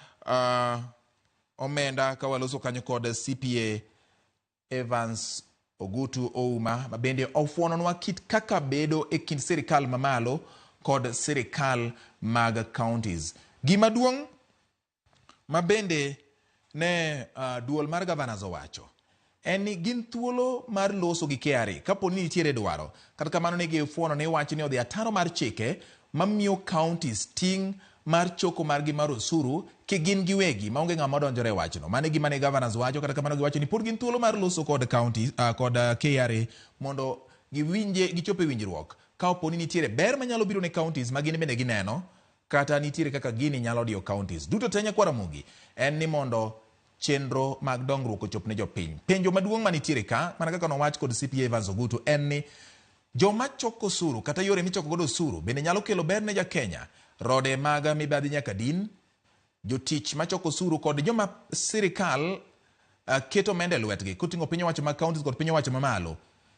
omenda ka waloso kanyo kod CPA Evans Ogutu Ouma, ma bende ofuononwa kit kaka bedo e kind sirikal mamalo kod sirikal mag counties. Gima duong' ma bende ne duol mar governors owacho en ni gin thuolo mar loso gi KRA kapo ni nitiere dwaro. Kata kamano ne gifuono ni wach ni odhi ataro mar chike mamiyo counties ting' mar choko margi mar osuru kigin giwegi maonge ng'ama odonjore e wachno. Mano e gima ne governors wacho. Kata kamano giwacho ni pod gin thuolo mar loso kod county, kod KRA mondo giwinje gichop e winjruok ka opo ni nitiere ber manyalo biro ne counties ma gin bende gineno kata nitiere kaka gini nyalo diyo counties. Duto te nyakwa Ramogi en ni mondo chenro mag dongruok ochop ne jopiny. Penjo maduong' manitiere ka, mana kaka nowach kod CPA Evans Ogutu, en ni joma choko osuru kata yore michoko godo osuru bende nyalo kelo ber ne ja Kenya. Rode mag mibadhi nyaka din, jotich machoko osuru kod joma sirikal keto omenda e lwetgi koting'o piny owacho mag counties kod piny owacho mamalo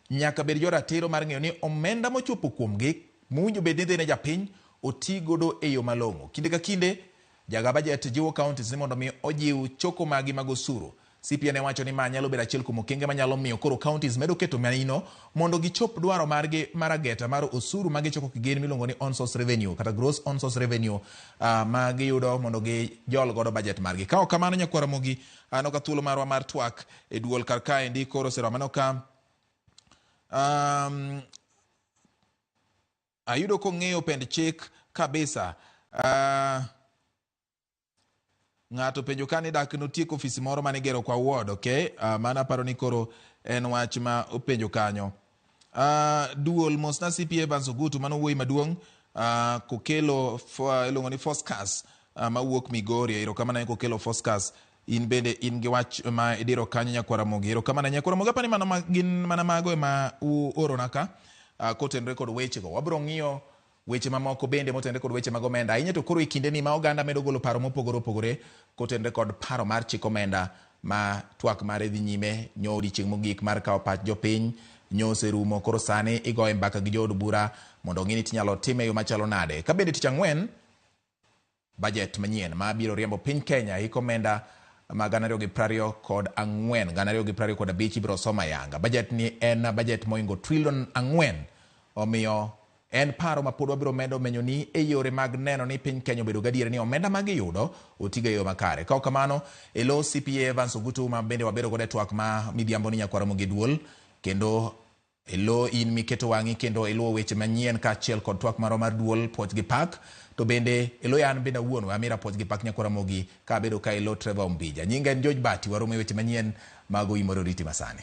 nyaka bed joratiro mar ng'eyo ni omenda mochopo kuomgi mowinjo bed ni dhi ne japiny oti godo e yo malong'o. Kinde ka kinde jaga budget jiwo counties ni mondo mi ojiw choko magi mag osuru. CPA ne wacho ni ma nyalo bedo achiel kuom okenge manyalo miyo koro counties medo keto maino mondo gichop dwaro margi mar ageta mar osuru ma gichoko kigin miluongo ni on source revenue kata gross on source revenue ma giyudo mondo gijol godo budget margi. Ka ok kamano nyakwa Ramogi, aneno ka thuolo marwa mar twak e duol kar kaendi koro oseromo. Aneno ka ayudo kong'eyo pend chik kabisa. Ng'ato penjo ka ni dak notiek ofisi moro mane igero kwa ward, okay? Mano aparo ni koro en wach ma openjo kanyo. Duol mosna CPA Evans Ogutu mano wuoyi maduong' kokelo iluongo ni Foscas mawuok Migori. Erokamano ahinya kokelo Foscas. In bende in gi wach ma idiro kanyo nyakwa Ramogi. Erokamano ahinya. Nyakwa Ramogi apani mano ma, gin mana mago ema uorona ka kotenore kod wechego. Wabiro ng'iyo weche mamoko bende motenore kod weche mag omenda ahinya to koro e kindeni ma oganda medo golo paro mopogore opogore kotenore kod paro mar chik omenda ma twak mare dhi nyime nyo odiochieng' mogik mar kawo pach jopiny nyo oserumo koro sani igoye mbaka gi jood bura mondo ong'i ni tinyalo time e yo machalo nade. Ka bende tich ang'wen budget manyien ma biro riembo piny Kenya hik omenda ma 2024 2025 ibiro som ayanga. Budget ni en budget moingo trilion 4, omiyo en paro ma pod wabiro medo menyo ni e yore mag neno ni piny Kenya obedo gadier ni omenda ma giyudo otigo e yo makare. Ka ok kamano, e lo CPA Evans Ogutu ma bende wabedo godo e twak ma midhiambo ni nyakwa Ramogi duol kendo e lo in miketo wang'i kendo iluwo weche manyien kaachiel kod twak marwa mar duol puoch gi pak to bende e lo an bende awuon we amira puoch gi pak nyakwa Ramogi ka abedo ka e lo Trevor Ombija. Nyinga en George Bati, waromo e weche manyien mag Oimore Oriti masani.